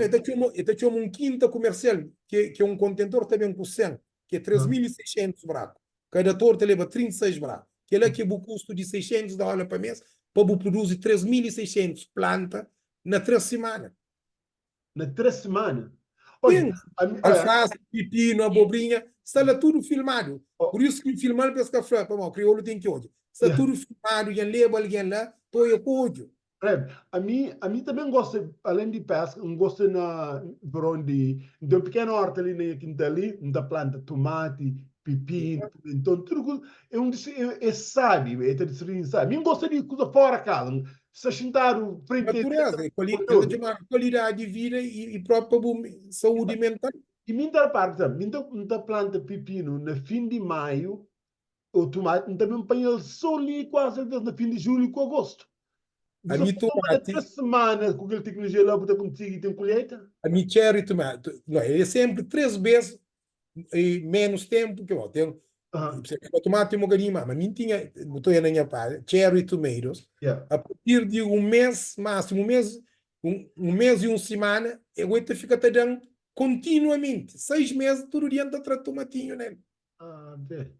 E ta txoma, e ta txoma un kinta kumersial, ki ki é un kontentor ta ben ku 100, ki é 3600 braku. Kada torri ta leba 36 braku. Kela ki é bu kustu di 600 dóla pa mês pa bu produzi 3600 planta na 3 simana. Na 3 simana? Odja, Sim, ami, alfasi, pipinu, abobrinha, sta la tudu filmadu. Pur isu ki N filma-l pa es ka fla, pamodi kriolu ten ki odja. Sta yeah. tudu filmadu, dja N leba algen la pa oia ku odju. Reb, ami, ami tanbe N gosta, alen di peska, N gosta na veron di, N ten un pikenu orta li na nha kintal li, N ta planta tumati, pipinu, pimenton, tudu kuza. É un é, é sabi, é ta distribuí sabi. Mi N gosta di kuza fora kaza. Sta xintadu frenti Natureza, é kuali, el ta txomadu kualidadi di vida i, i própi pa bu saúdi mental. I mi N ta repara, pur izénplu, mi N ta, N ta planta pipinu na fin di maiu ô tumati, N ta ben panha-l sô li kuazi alvês na fin di julhu ku agostu. Bu Ami sa pa na tumati. 3 simana ku kel teknolojia la bu ta konsigi ten kolheita? Ami cherry tomato, no, é sénpri 3 bês i ménus ténpu ki bo ten. Pa tumati un bokadinhu más, ma mi N tinha, bu ta oia na nha pájina, cherry tomatoes, a partir di un mês, másimu un mês, un mês i un simana, e goi ta fika ta da-m kontinuamenti, 6 mês, tudu dia N ta tra tumatinhu nel.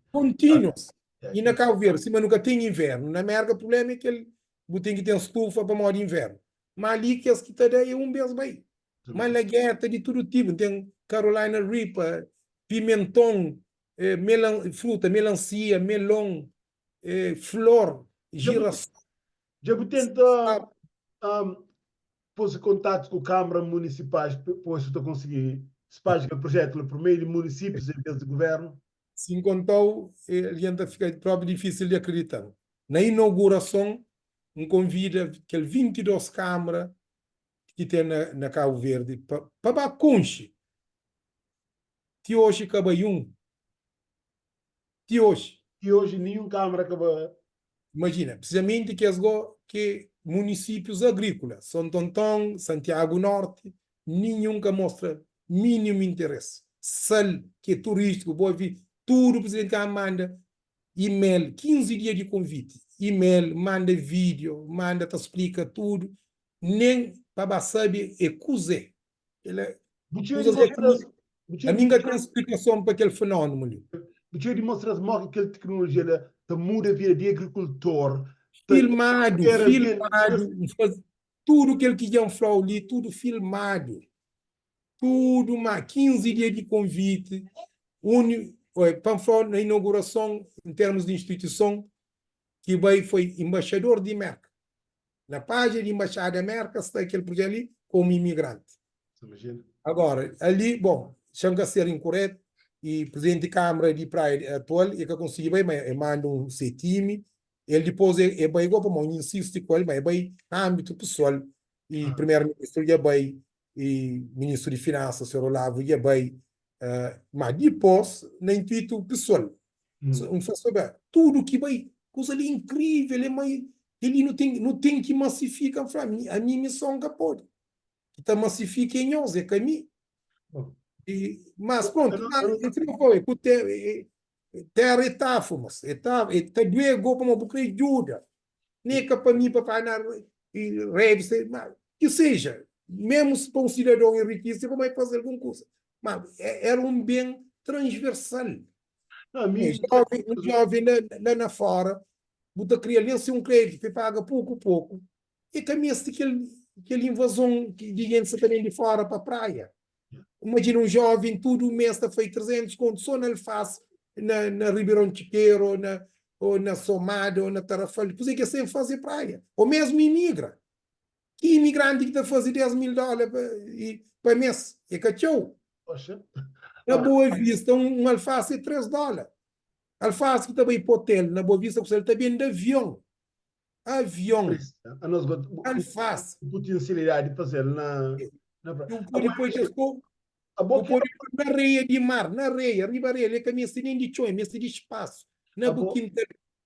Kontinuos. I na Kabu Verdi, sima nu ka ten invernu, na Merka prubléma é kel bu ten ki ten stufa pamodi invernu. Má li kes ki ta da é un bês bai. Malagueta di tudu tipu, N ten Carolina Reaper, pimenton, melan, fruta, melansia, melon, flor, girasol. Dja bu tenta pôs kontatu ku Kamara Munisipais pa obi si bu ta konsigi spadja kel projetu la pur meiu di munisípius en vês di guvernu? Si N konta-u, algen ta fika própi difísil di akredita-m. Na inaugurason, N konvida kel 22 Kamara ki ten na, na Kabu Verdi pa, pa ba konxe. Ti oxi ka bai un. Ti oxi. Ti oxi ninhun Kamara ka ba. Imajina, prisizamenti kes go ki munisípius agríkula, Sontonton, Santiagu Norti, ninhun ka mostra mínimu interesi. Sal, ki é turístiku, Boa Vista, tudu prizidenti Kamara manda email, 15 dia di konviti, email, manda vídeo, manda ta splika tudu, nen pa ba sabe é kuzê. Kel é Bu txeu di kuzas é mostra-s, bu txeu ami di N ka ten splikason pa kel fenómenu li. Bu txeu di mostra-s modi ki kel teknolojia la ta muda vida di agrikultor, ta Filmadu, tera algen filmadu, N faze tudu kel ki dja N fla-u li, tudu filmadu. Tudu ma 15 dia di konviti, uni, oi, pa N fla-u na inaugurason, en termus di instituison, ki bai foi enbaxador di Merka. Na pájina di Embaixada Merka sta kel projetu li komu imigranti. Agora, ali, bon, xa N ka ser inkuretu, i Prizidenti di Kamara di Praia atual e ka konsigi bai, ma e manda un se timi, el dipos e bai go pamodi N insisti ku el, ma e bai na âmbitu pesoal, i Primeru-Ministru dja bai, i Ministru di Finansa, Senhor Olavo, dja bai, Ma dipos, na intuitu pesoal, N fla so ben, tudu ki bai, kuza li é inkrivel, é ma kel-li nu ten, nu ten ki masifika. N fla, ami mi so N ka pode, ki ta masifika é nhos, é ka mi. E, mas prontu, ma, sima N fla, ku te, tera é tafu, mas é ta, é ta duê go pamodi bu kre djuda. Ne ka pa mi pa fala na revista, ma ki seja, mesmu si pa un sidadon enrikise, pa mai faze algun kusa. Ma era un ben transversal. Un joven, un joven la, la na fora, bu ta kria nen si un kreditu pa e paga poku poku, e ka meste kel kel invazon di gentis sa ta ben di fora pa praia. Imajina un joven tudu mes ta fai 300 kontu so na alfase na na Ribeirão Txikeru o na o na Somada o na Tarrafal, kuze ki es ten faze praia? O mesmu imigra. Ki imigranti ki ta faze 10 mil dola pa pa mes? E ka txeu. Na Boa Vista un un alfase é 3 dola. Alfase ki ta bai pa otel na Boa Vista ku sal ta ben di avion. Avion. Anos go Alfase. Potensialidadi di fazel na na Bu pode poi kes po bu pode poi na areia di mar, na areia, riba areia, el ka meste nen di txon, el meste di spasu. Na bu kintal,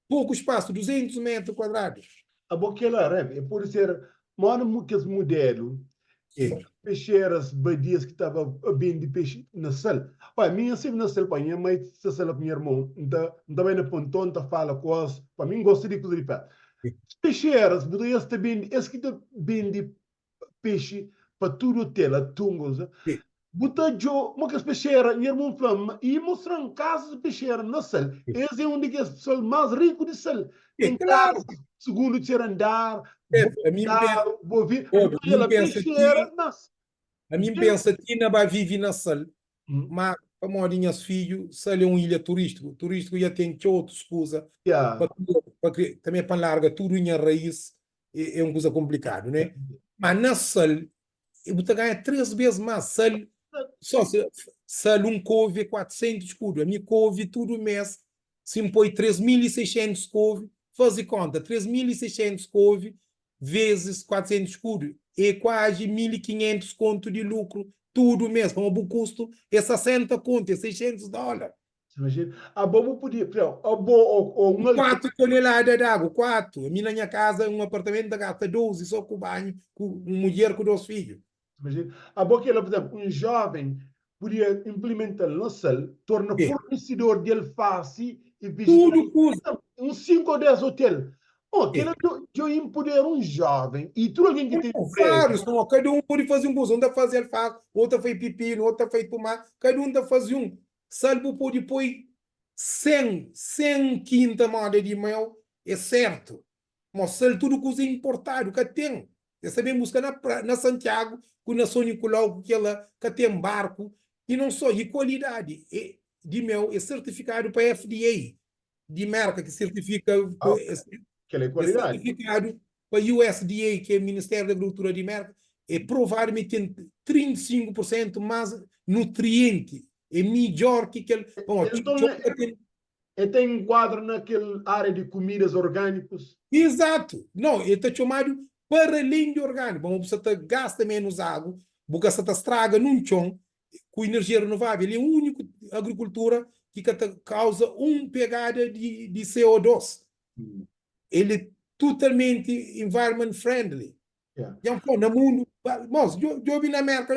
poku spasu, 200 metru kuadradu. Abo kela, Rev, e pode ser moda kes mudelu di pexeras badias ki tava bende pexi na sal. Oi, mi N sirbi na sal, pa nha mai sta sal la ku nha irmon, N ta N ta bai na ponton, N ta fala ku es, pa mi N gosta di kuza di pé. Pexeras, bu ta es ta bende, es ki ta bende pexi pa tudu otel, atun, kuza. Bu ta djo ma kes pexera, nha irmon fla-m, i mostra-m kazas di pexera na Sal. Es é un di kes pesoal más riku di Sal. Ten kazas, sugundu, terseru andar, bo karu, bo vi, bu ta odja la pexera, mas. Ami N pensa ti na ba vive na Sal, má pamodi nhas fidju, Sal é un ilha turístiku. Turístiku dja ten txeu otus kuza pa pa kria. Tanbê pa N larga tudu nha raís é un kuza konplikadu, né? Má na Sal bu ta ganha 3 bês más. Sal, só se sal un kove é 400 skudu. Ami kove tudu mês, si N poi 3600 kove, faze konta, 3600 kove. vezis 400 skudu é kuaji 1500 kontu di lukru tudu mês, pamodi bu kustu é 60 kontu, é 600 dólar. Imajina, abo bu podia, por exemplo, abo ou, ou un algen. 4 tonelada di agu, 4. Ami na nha kaza, un apartamentu ta gasta 12 só ku banhu, ku un mudjer ku 2 fidju. Imajina, abo kela, por exemplo, un joven podia implementa-l na sal, torna fornesidor di alfasi e Tudu kuza. Uns 5 ou 10 hotel. Oh, kela dja empodera un joven e tudu algen ki ten empresa. Várius, não, kada un pode faze un kuza. Un ta faze alfasi, otu ta faze pipinu, otu ta faze tumati, kada un ta faze un. Sal bu pode poi 100, 100 kinta moda di meu, é sertu. Mo sal tudu kuza é importadu, ka ten. Es ta ben buska na pra, na Santiagu ku na Son Nikulau ku kela, ka ten barku. I non so, i kualidadi e di meu é sertifikadu pa FDA di Merka ki sertifika, Ah, é kel é é kualidadi. sertifikadu pa USDA ki é Ministériu di Agrikultura di Merka, é provadu ma e ten 35 pur sentu mas nutrienti, é midjor ki kel, pamodi Enton txeu ka ten. E ta enkuadra na kel ária di kumidas orgánikus? Izatu! Nau, el ta txomadu para alén di orgániku, pamodi bu sa ta gasta ménus agu, bu ka sa ta straga nun txon ku inerjia renovável. El é úniku agrikultura ki ka ta kauza un pegada di CO2. El é totalmenti environment friendly. Dja N fla-u, na mundu, mos, djobe na Mérka,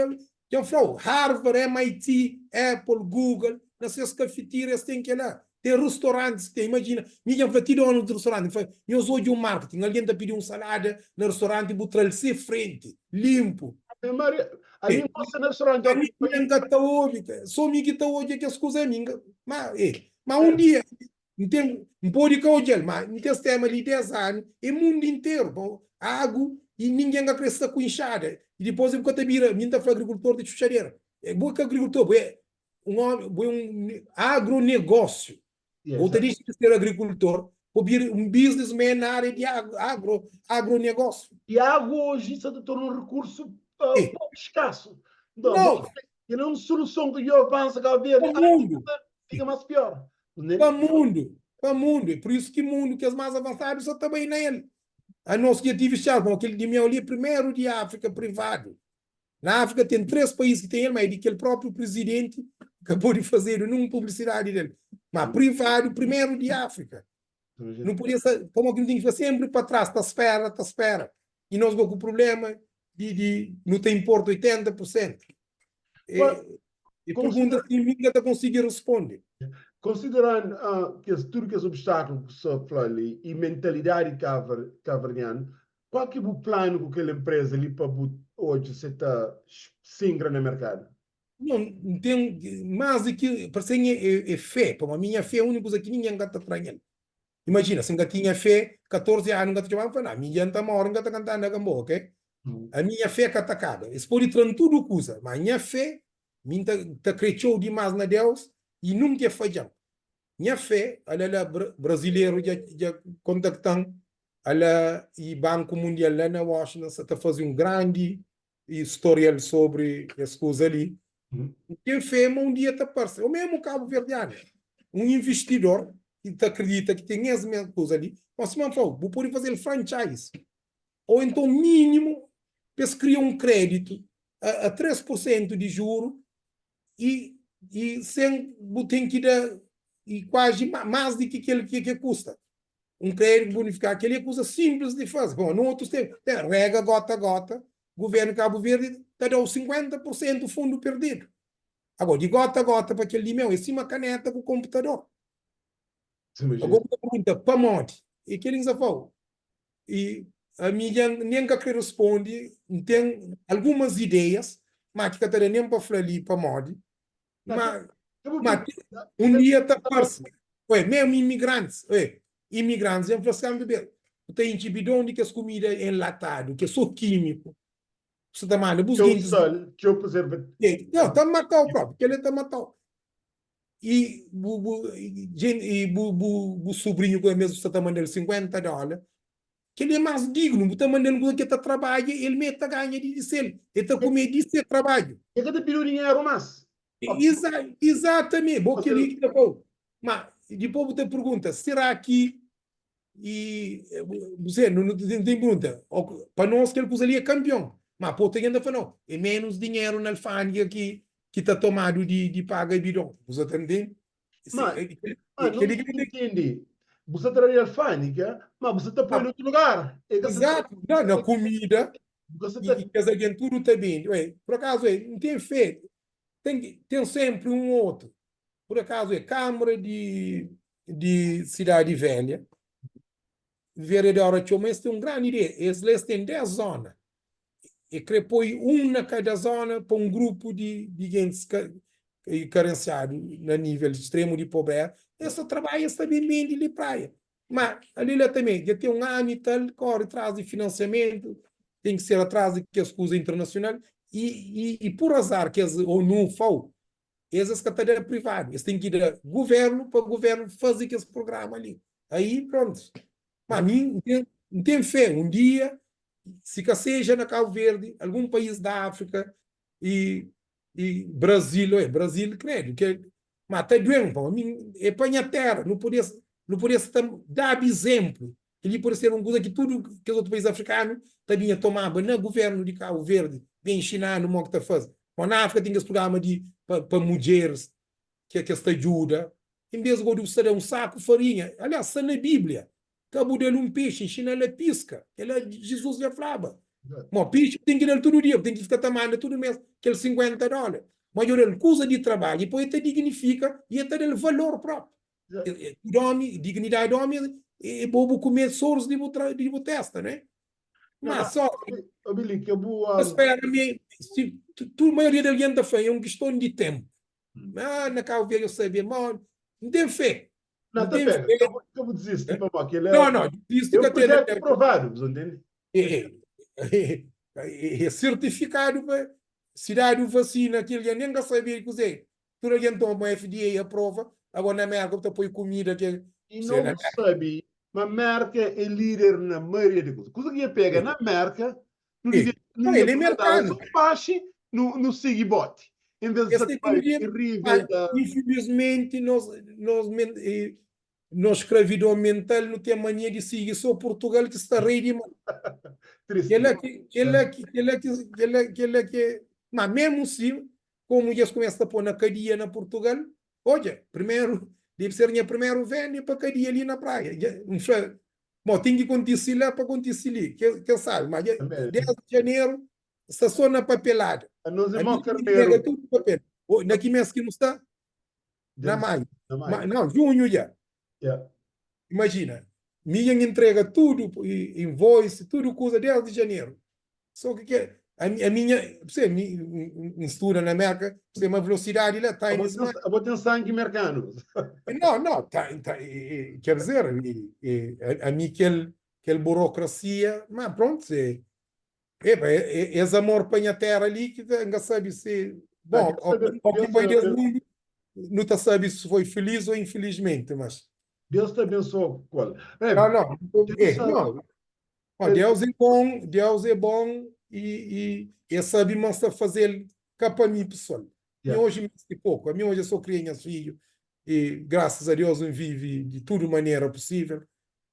dja N fla-u, Harvard, MIT, Apple, Google, na ses kafetiria es ten kel-la. Ten ristorantis ki ten, imajina, mi dja N fla ti donu di ristoranti, N fla, nhos odja un marketing, algen ta pidi un salada na ristoranti, bu tra-l se frenti, linpu. Ave Maria, ami N gosta na ristoranti, Ami N ka ta obi, so mi ki ta odja kes kuza, ami N ka, ma, e, ma un dia, N ten, N pode ka odja-l, má N ten es téma li des anu, é mundu interu, pa agu i ningen ka kre sta ku inxada, i dipôs bu ka ta bira, mi N ta fla agrikultor di txutxadera, bu é ka agrikultor, bu é un ómi, bu é un agronegósiu, bu ta dixa di ser agrikultor pa bira un businessman na ária di agro, agronegósiu. I agu oji sa ta torna un rikursu poku skasu. Nton, kel é un soluson ki dja avansa Kabu Verdi, antis fika más pior. Pa mundu, pa mundu. É pur isu ki mundu, kes más avansadu sa ta bai na el. Anos ki dja tive xansi, pamodi kel di meu li é primeru di Áfrika privadu. Na Áfrika ten 3 país ki ten el, ma é di kel própriu prizidenti ki ka pode fazedu nun publisidadi del. Ma privadu, primeru di Áfrika. Nu podia sta, pamodi ki nu ten ki fika senpri pa tras, ta spera, ta spera. I nos go ku prubléma di, di nu ta inporta 80 pur sentu. E pergunta ki mi ka ta konsigi responde. Konsiderandu kes tudu kes obstakulu ki bu sta fla li i mentalidadi kaverdianu, kual ki bu planu ku kel enpreza li pa bu odja se ta singra na merkadu? Não, N ten más di ki parse-m é fé, pamodi mi nha fé é úniku kuza ki ningen ka ta tra-m el. Imajina, si N ka tinha fé, 14 anu N ka ta txomaba, N fla, Nah, mi dja N ta móre, N ka ta kantaba na Gamboa, ok? Ami nha fé ka ta kaba. Es pode tra-m tudu kuza, má nha fé, mi N ta, ta krê txeu dimás na Deus i nunka e fadja-m. Nha fé, ala la, brazileru dja, dja kontakta-m, ala i Banku Mundial la na Washington sa ta faze un grandi storial sobri es kuza li. N ten fé ma un dia ta parse, ô mésmu kabuverdianu, un investidor ki ta kridita ki ten es mesmu kuza li. Má sima N fla-u, bu pode faze-l franchise ô enton mínimu pa es kria un kréditu a 3 pur sentu di juru i i sen bu ten ki da i kuazi más di ki kel ki ke kusta. Un kréditu bonifikadu, kel-li é kuza sinplis di faze. Bon, na otus ténpu, ten rega góta-góta, Guvernu di Kabu Verdi ta da-u 50 pur sentu fundu perdidu. Agora, di góta-góta pa kel di meu, é sima kaneta ku konputador. Agora bu ta pergunta, pamodi? É kel-li ki N sta fla-u. I ami dja N nen ka kre responde, N ten algumas ideias, má ki ka ta da nen pa fla li pamodi. Má, má un dia ta parse. Oi, mesmu imigrantis, oi, imigrantis, dja N fla kantu bês, bu ta intxi bidon di kes kumida enlatadu, ki é sô kímiku, bu sta ta manda bus Txeu gentis. sal, txeu prezervativu. Nau, ta mata-u própi, kel-li ta mata-u. I bu, bu, i bu, bu, bu subrinhu ku el mesmu sta ta manda-l 50 dóla, kel-li é más dignu, bu ta manda-l un kuza ki el ta trabadja, el mê ta ganha di di sel, el ta kume di se trabadju. El ka ta pidi-u dinheru más. Iza, izatamenti, bo kel-li ki ta pô-u. Má, dipôs bu ta pergunta, será ki. I bu nu ten ki pergunta, pa nos kel kuza li é kanpion, ma pa otu algen ta fla nau, é menus dinheru na alfândega ki ta tomadu di paga bidon. Bu sa ta ntende? Ma, ma nu ntende, bu sa ta da di alfândega, ma bu sa ta poi na otu lugar. Exato, na kumida, i kes algen tudu ta bende. Oi, pur akazu, N ten fé, ten senpri un otu. Pur akazu é Kamara di di Sidadi Velha, vereadora txoma es ten un grandi ideia, es la es ten 10 zona, e kre poi un na kada zona pa un grupu di di gentis ka karensiadu na nivel stremu di pobreza, es ta trabadja es ta ben bendi li praia, ma ali la tanbe dja ten un anu i tal kori tras di finansiamentu, ten ki ser atras di kes kuza internasional i i i pur azar kes ONU, FAO, Es es ka ta da privadu, es ten ki da guvernu pa guvernu faze kes programa li. Aí pronto. Ma mi N ten, N ten fé un dia, si ka seja na Cabo Verde, algun país da África e e Brasil, oe, Brasil credo ke ma ta duen pamo mi é pa nha terra, nu podia nu podia sta daba izemplu Kel-li pode ser un kuza ki tudu kes otu país afrikanu ta binha tomaba na guvérnu di Kabu Verdi, ben inxina-nu mo ki ta faze. Mo na Áfrika ten kes prugrama di pa pa mudjeris ki ki es ta djuda. En bes go di bu sta da un saku farinha, aliás sta na Bíblia, ka bu da-l un pexi, inxina-l a piska. Kel-la Jizus dja flaba. Mo pexi bu ten ki da-l tudu dia, bu ten ki fika ta manda tudu mes kel 50 dólar. Ma dja da-l kuza di trabadju, i poi el ta dignifika i el ta da-l valor própi. Tudu omi, dignidadi di omi é bo bu kume sorus di bu di bu testa, né? Ma só Billy, ke bu ta spera mi si tudu maioria di algen ta fla é un kiston di tempu. Ah, na Cabo Verde eu sabia, ma N ten fé. Não, N ta ten pega, fé. ka bu ka bu desisti pamodi kel Não, não, desisti é un ka ten na projetu provadu, bu ntende? É, é, é sertifikadu pa si dadu vasina kel algen nen ka sabia di kuzê. Tudu algen toma, FDA aprova, agora na Merka bu ta poi kumida ki I no bu sabi ma Merka é lider na maioria di kuza. Kuza ki dja pega na Merka, nu devia nu El devia é aproveitar merkanu. so faxi nu nu sigi boti. En vez di Es sa ta bai teknologia, reinventa. infilismenti nos nos nos skravidon mental nu ten mania di sigi so Portugal ki sta rei di mal. Tristi. Kela ki kela ki kela ki kela kela ki ma memu si Komu dja es kumesa ta pô na kadia na Purtugal, odja, primeru, debe ser nha primeru venda pa kadia li na Praia. Dja N fla, Bon, ten ki kontise la pa kontise li, ken sabe? Ma dja, desdi janeru, sta so na papelada. Anos é Ami mó N entrega karneru. tudu papel. Na ki mes ki nu sta? Na maiu. Na maiu. Nau, junhu dja. Yeah. Imajina, mi dja N intrega tudu, invoice, tudu kuza desdi janeru. So ki ke, ami nha, pse, mi N studa na Merka, pse, ma velosidadi la, time is money. Abo ten sangi merkanu. Nau, nau, ta, ta, ker dizer, ami kel, kel burokrasia, ma prontu, se, Epa, es amor pa nha tera li ki N ka sabe si. Bon, o ki bai des mundu, nu ta sabe si foi feliz ou infelizmente, mas. Deus ta abensoa ku el. Não, não, é, não. Ó, Deus é bom, Deus é bom e, e, e sabe ma sta fazel ka pa mi pessoal. Mi hoje meste pouco, a mi hoje eu só cria nhas filhos e graças a Deus N vive de tudo maneira possível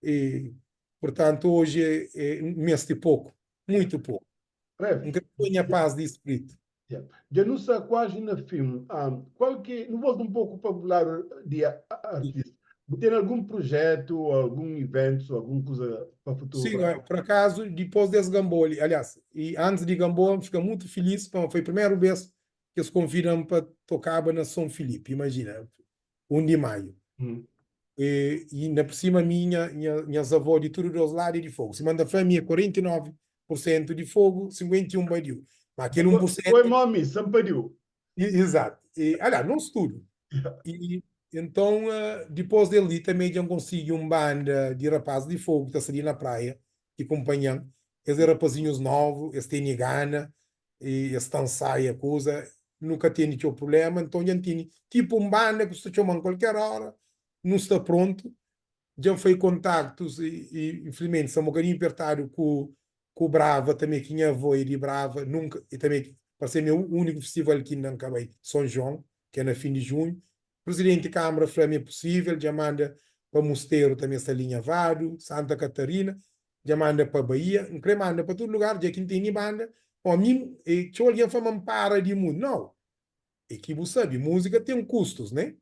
e Portantu, oji N meste poku, muitu poku. N kre poi nha pas di spritu. Dja nu sta kuazi na fin. Kual ki, nu volta un poku pa bu ladu di artista. Bu ten algun prujetu, algun iventus, algun kuza pa futuru? Sin, pur akazu, dipôs des Ganboa li, aliás, i antis di Ganboa, N fika mutu filis pamodi foi primeru bês ki es konvida-m pa tokaba na Son Filipi, imajina, 1 di maiu. E inda por sima mi nha nhas avó di tudu dos ladu é di Fogo. Sima N ta fla mi é 49 por sentu di Fogo, 51 badiu. Ma kel 1 por sentu. Bo é mó mi, Sanpadiu. Izatu. E aliás, nos tudu. E enton, dipôs del li tanbe dja N konsigi un banda di rapazis di Fogo ki ta sta li na Praia ki kunpanha-m. Es é rapazinhus novu, es tene gana, i es ta nsaia kuza, nu ka tene txeu prubléma, nton dja N tene tipu un banda ku sta txoma-m kualker óra, nu sta prontu, dja N fai kontaktus i infilismenti sta un bokadinhu pertadu ku ku Brava tanbe ki nha avó é di Brava, nunka i tanbe parse mi é úniku festival ki inda N ka bai, Son João, ki é na fin di junhu, Prizidenti Kâmara fla ma é pusível, dja manda. pa Musteru tanbe sta alinhavadu, Santa Katarina, dja manda pa Baía, N kre manda pa tudu lugar dja ki N tene banda, pamodi mi e txeu algen fla ma N para di muzi, nau, e ki bu sabe, múzika ten kustus, ne?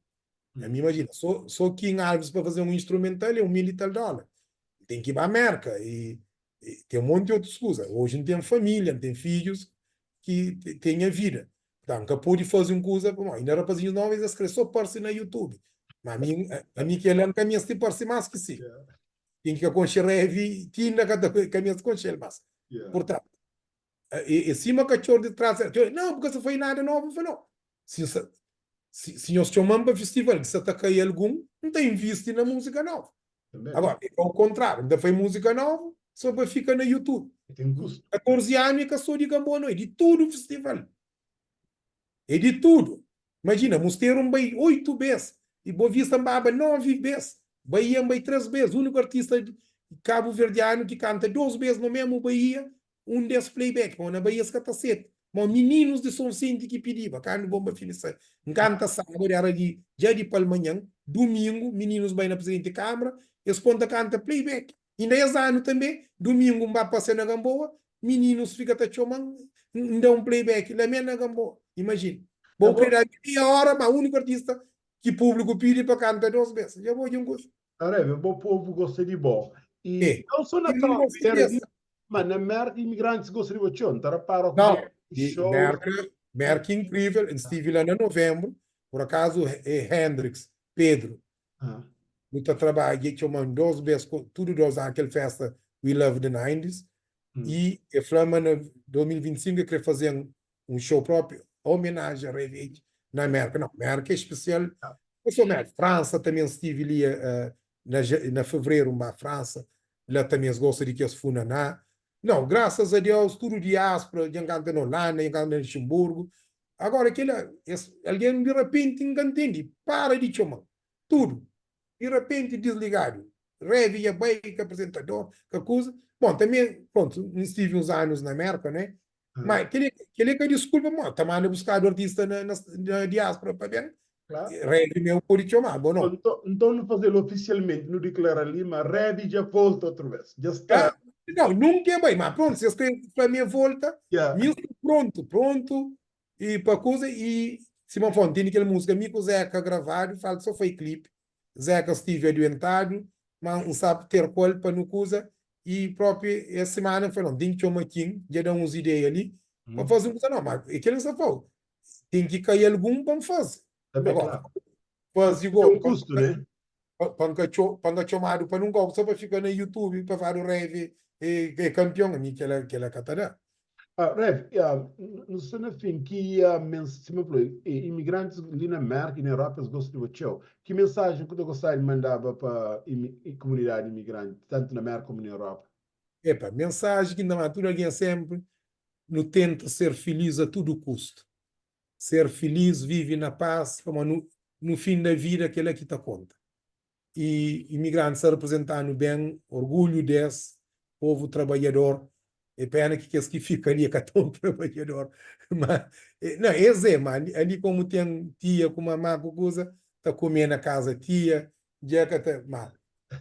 Ami imajina, so so King Alves pa faze un instrumental é un mil i tal dólar, N ten ki ba Merka e ten un monti otus kuza, oji N ten família, N ten fidjus ki ten nha vida, purtantu N ka pode faze un kuza, pamodi inda rapazinhus novu es kre so parse na YouTube, ma ami ami kel-la N ka meste parse más ki si. Ken ki ka konxe Revi ti inda ka ta ka meste konxe-l más. Purtantu, é sima katxor di tras, nau, bu ka sta faze nada novu. N fla, nau, si N sta si nhos txoma-m pa festival ki sta ta kai algun, N ta invisti na múzika novu. Agora, é ka o kontráriu, N ta fai múzika novu sô pa fika na YouTube. 14 anu é ka sô di Gamboa nau, é di tudu festival. É di tudu. Imajina, Musteru N bai 8 bês, i Boa Vista N baba 9 bês, Baía N bai 3 bês, úniku artista kabuverdianu ki kanta 2 bês no mesmu Baía, un des playback, pamodi na Baía es ka ta seta. Mo mininus di Sonsenti ki pidiba, kandu Bomba Fili sai, N kanta sábadu, era di dja di palmanhan, dumingu, mininus bai na Prizidenti Kamara, es pon ta kanta playback. Inda es anu tanbe, dumingu N ba pasia na Gamboa, mininus fika ta txoma-m, N da un playback la me na Gamboa. Imajina. Bo kre da meia ora, ma uniku artista ki publiku pidi pa kanta dos bes. Dja bo odja un kuza? Areve, bo povu gosta di bo. I E. nau so na E nu Cabo gosta Verde, des. ma na Merka imigrantis gosta di bo txeu. N ta rapara ku Nau, bo di shows. Merka, Merka é inkrivel. N stivi la na Novenbru, pur akazu é Hendrix, Pedro, Nu ta trabadja, e txoma-m dos bes, tudu dos anu, kel festa We Love the Nineties, i e fla ma na 2025 e kre faze-m un show propi, omenaji a Rave Age na Merka. Nau, Merka é spesial, ka so Merka, Fransa tanbe. N stivi li na na Fevreru, N ba Fransa, la tanbe es gosta di kes funaná. Nau, grasas a Deus, tudu diaspora, dja N kanta na Holanda, dja N kanta na Luxemburgu. Agora kila, es algen di rapenti N ka ntende, para di txoma-m. Tudu, di rapenti disligadu. Revi dja bai, ka apresentador, ka kuza. Bon, tanbe, prontu, N stivi uns anus na Merka, ne? Ma keli, keli é ka diskulpa, mo ta manda buskadu artista na, na, na diaspora pa ben. Revi meu pode txoma, bo no. Nton, nton nu faze-l ofisialmenti, nu diklara li ma Revi dja volta otru bes. Dja sta. Nau, nunka e bai, ma prontu, si es kre fla mi e volta, mi N sta prontu, prontu i pa kuza. I sima N fla, N tene kel múzika mi ku Zeka gravadu, falta so fai klipi. Zeka stivi aduentadu, ma N sta ter ku el pa nu kuza. I propi es simana N fla, nau, N ten ki txoma Kin, dja da uns ideia li pa faze un kuza. Nau, ma e kel N sta fla-u, ten ki kai algun pa N faze. Agora, faze go. Ten un kustu, ne? Pa N ka pa N ka txomadu pa nun kau, so pa fika na YouTube pa fladu Rev é kanpion, ami kela kela ka ta da. Rev, nu sta na fin, ki sima bu fla, imigrantis li na Merka i na Europa es gosta di bo txeu. Ki mensajen ku ta gostaba di mandaba pa komunidadi imigranti, tantu na Merka komu na Europa? Epa, mensajen ki N ta manda tudu algen senpri, nu tenta ser filis a tudu kustu. Ser filis, vive na pas, pamodi nu nu fin da vida kela ki ta konta. I imigrantis ta reprezenta-nu ben, orgulhu des povu trabadjador. É pena ki kes ki fika li é ka tão trabadjador, ma na es é, ma ali komu ten tia ku mamá ku kuza ta kume na kaza tia, dja ka ta, ma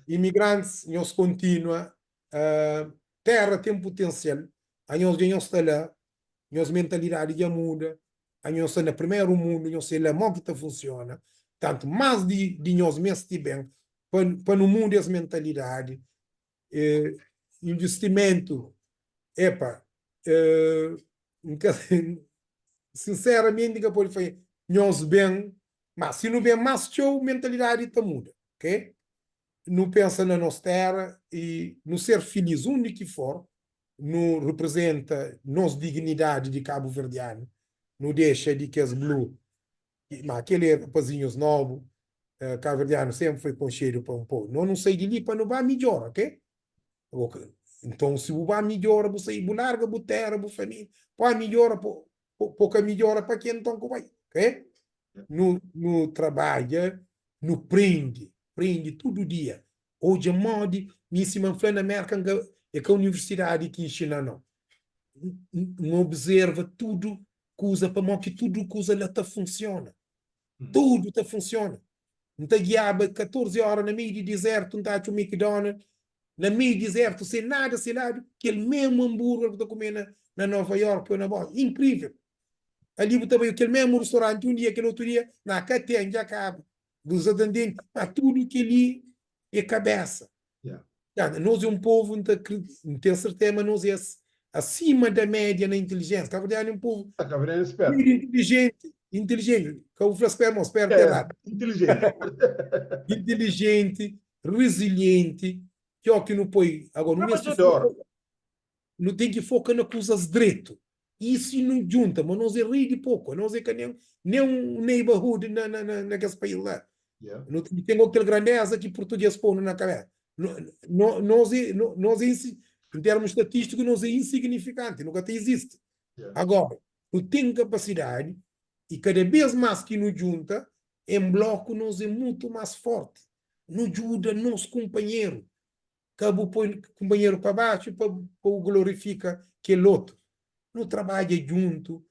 imigrantis nhos kontinua Terra ten putensial, anhos dja nhos sta la, nhos mentalidadi dja muda, anhos sta na primeru mundu, nhos sai la mo ki ta funsiona, tantu mas di di nhos mesti ben pa pa nu muda es mentalidadi. Investimentu, epa, N ka sinseramenti N ka podi fla nhos ben, ma si nu ben mas txeu mentalidadi ta muda, ok? Nu pensa na nos téra i nu ser filis undi ki for, nu reprezenta nos dignidadi di kabuverdianu, nu dexa di kes blu, ma kel é rapazinhus nobu, kabuverdianu senpri foi konxedu pa un povu, no nu sai di li pa nu ba midjora, ok? Nton si bu ba midjora, bu sai, bu larga bu téra, bu família, pa midjora, po ka midjora pa ke nton ku bai, ok? Nu nu trabadja, nu prende, prende tudu dia. Odja modi, mi sima N fla na Merka N ka, é ka universidadi ki inxina nau. N observa tudu kuza pamodi ki tudu kuza la ta funsiona. Tudu ta funsiona. N ta giaba 14 óra na meiu di dizértu, N ta atxa un McDonald na meiu di dizértu, sen nada se ladu, kel mésmu anbúrger bu ta kume na na Nova York ô na Boston. Inkrível! Ali bu ta bai kel mésmu restaurante un dia, kel otu dia, na ka ten, dja kaba. Bu sa ta ntende? Ma tudu kel-li é kabésa. Yeah. Nos é un povu, N ta N ten serteza ma nos é asima da média na intilijénsia. Kabuverdianu é un povu Ah, Kabuverdianu é spertu. muito intilijenti, intilijenti. Ka bu fla spertu, mau, spertu é É, erradu. intilijenti. Intilijenti, rizilienti, ki ó ki nu poi. Agora, nu meste Trabadjador. foka, nu ten ki foka na kuzas dretu. I si nu djunta, ma nos é rei di poku, anos é ka nen nen un neighborhood na na na na kes país la. Yeah. Nu ten kel grandeza ki purtuges ponu na kabesa. No, no, nos é, no, nos é, em termos statísticos, nos é insignifikanti, nu ka ta izisti. Yeah. Agora, nu ten kapasidadi i kada bes mas ki nu djunta em bloku, nos é mutu mas forti. Nu djuda nos kunpanheru. Ka bu poi kunpanheru pa baxu pa bu glorifika kel otu. Nu trabadja djuntu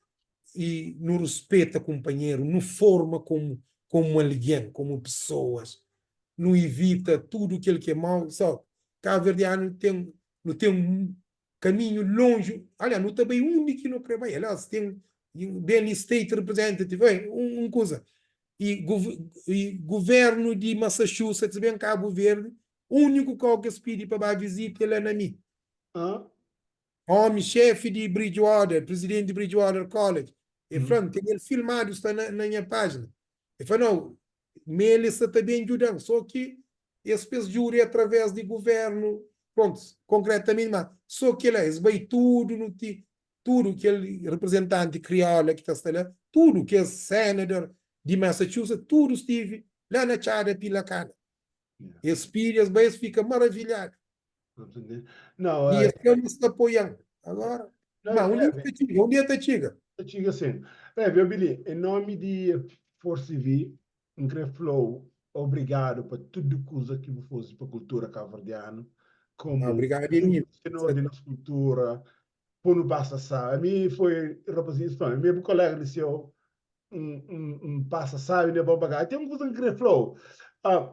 i nu ruspeta kunpanheru, nu forma komu komu algen, komu pesoas. Nu ivita tudu kel ki é mau. So, kabuverdianu ten, nu ten kaminhu lonji. Aliás, nu ta bai undi ki nu kre bai. Aliás, ten ben li state representative, oi, un kuza. I i guvernu di Massachusetts ben Kabu Verdi, úniku kau ki es pidi pa ba vizita é la na mi. Ómi xéfi di Bridgewater, prizidenti di Bridgewater College, el fla-m, ten el filmadu, sta na na nha pájina. El fla, Nau, ma el sta ta ben djuda-m, sô ki es pa es djuda é através di guvérnu, prontu, konkretamenti, má sô kel-la, es bai tudu nu ti, tudu kel reprezentanti krióla ki ta sta la, tudu kes senator di Massachusetts, tudu stivi la na Txada Pilakana. Es pidi, es bai, es fika maravilhadu. Não, E es fla ma es ta apoia-m. Agora, Não, má, un dia Rev, ta txiga, un dia ta txiga. ta txiga sin. Rev, obi li, em nomi di Force TV, N kre fla-u obrigadu pa tudu kuza ki bu faze pa kultura kabuverdianu, komu Obrigadu é mi. senhor di nos kultura, pô-nu pasa sábi. Ami foi rapazinhu fla-m, ami é bu kolega di seu, N pasa sábi na bon bagaji. Ten un kuza N kre fla-u,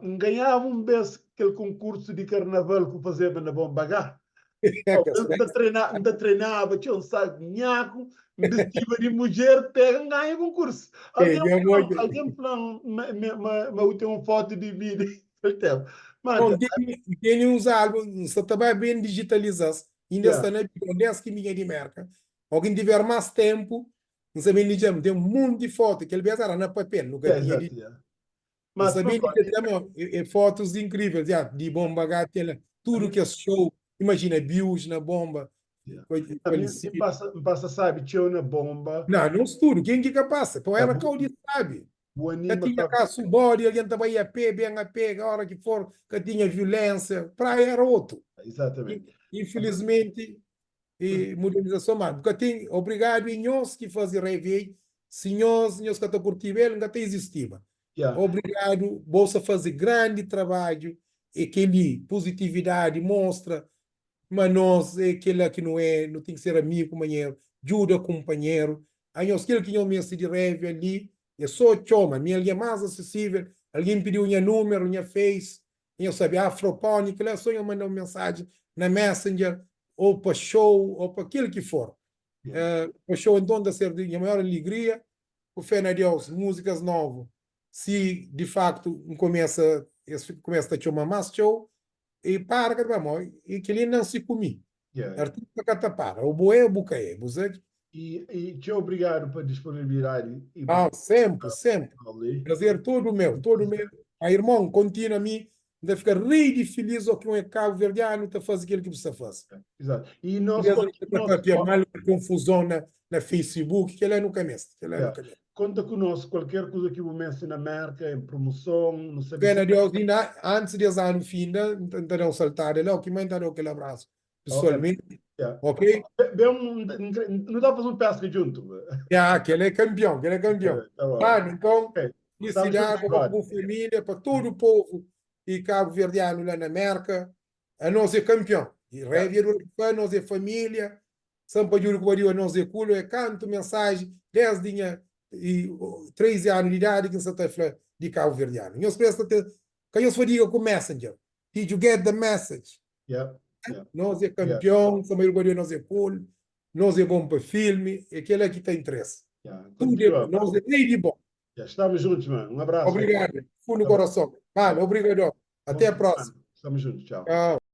N ganhaba un bes kel konkursu di karnaval ku fazeba na bon bagá. N ta trena, N ta trenaba txeu, N sa nhaku, N bistiba di mudjer, pega N ganha konkursu. Algen fla-m, algen fla-m ma, ma, ma u ten un fotu di mi di kel tempu. Ma Bon, N tene uns álbun, N sa ta bai ben dijitaliza-s, inda sta na bidon, des ki mi nha di Merka. Ó ki N tiver más ténpu, N sa ben di dja, N ten monti fotu, kel bes éra na papel, nu ka tinha di. N sa ben di dja ten é fotus inkrivel, dja, di Bomba Gá ten la, tudu kes show, imajina Bius na Bomba, falesidu. N pasa sabi txeu na Bomba. Na, nos tudu, ken ki ka pasa? Pau éra kau di sabi. Ka tinha kasu bodi, algen ta bai a pé, ben a pé, óra ki for, ka tinha viulénsia, praia éra otu. Infilismenti, E modernizason ma bu ka ten obrigadu e nhos ki fazi revei si nhos nhos ka ta kurtiba el nka ta izistiba obrigadu bo sa fazi grandi trabadju e keli puzitividadi mostra ma nos e kela ki nu e nu ten ki ser amigu kumanheru djuda kunpanheru anhos kel ki nho mesti di revia li e so txoma mi algen mas asesivel algen pidiu nha numeru nha face Nho sabe Afropony kela so nho manda un mensagem na messenger ou pa show ou pa kel ki for pa show enton ta ser di nha maior alegria ku fé na Deus musicas novo si di facto n kumesa es kumesa ta txoma mas txeu e para ka ta para mo e keli nansi ku mi artista ka ta para ou bu é ou bu ka é bu sabe. E txeu obrigadu pa disponibilidadi e bu. Ah, sempre, sempre. Prazer todo meu, todo meu. Ah, irmon, kontinua mi N ta fika rei di filis o ki un é kabuverdianu ta faze kel ki bu sta faze. Exato. E nos Mesmu ki ta papia mal ku konfuzon na na Facebook, kela nu ka meste, kela nu ka meste. Konta ku nos kualker kuza ki bu meste na Merka, em promoson, nu sabe Fé na Deus, inda antis di es anu finda, N ta da un saltada la, o ki mai N ta da-u kel abrasu pesoalmenti, ok? Ben, nu ta faze un peska djuntu. Ya, kel é kanpion, kel é kanpion. Manu, nton, felisidadi pa bu familia, pa tudu povu di kabuverdianu la na Merka, anos é kanpion. E Revia dura ki fla, anos é familia, Sampadjudu ku Badiu anos é kulu, é kantu mensaji desdi nha 13 anu di idadi ki N sa ta fla. di kabuverdianu. Nhos presta aten, ka nhos fadiga ku messenger. Did you get the message? Yeah, yeah. Nos é kanpion, Samail Guardião nos é cool, nos é bom pa filme, é kela ki ta interesa. Yeah. Tudo é bom, nos é rei di bom. Yeah, estamos juntos, mano. Um abraço. Obrigado, fundo do coração. Vale, obrigadão. Até a próxima. Estamos juntos, tchau. Tchau.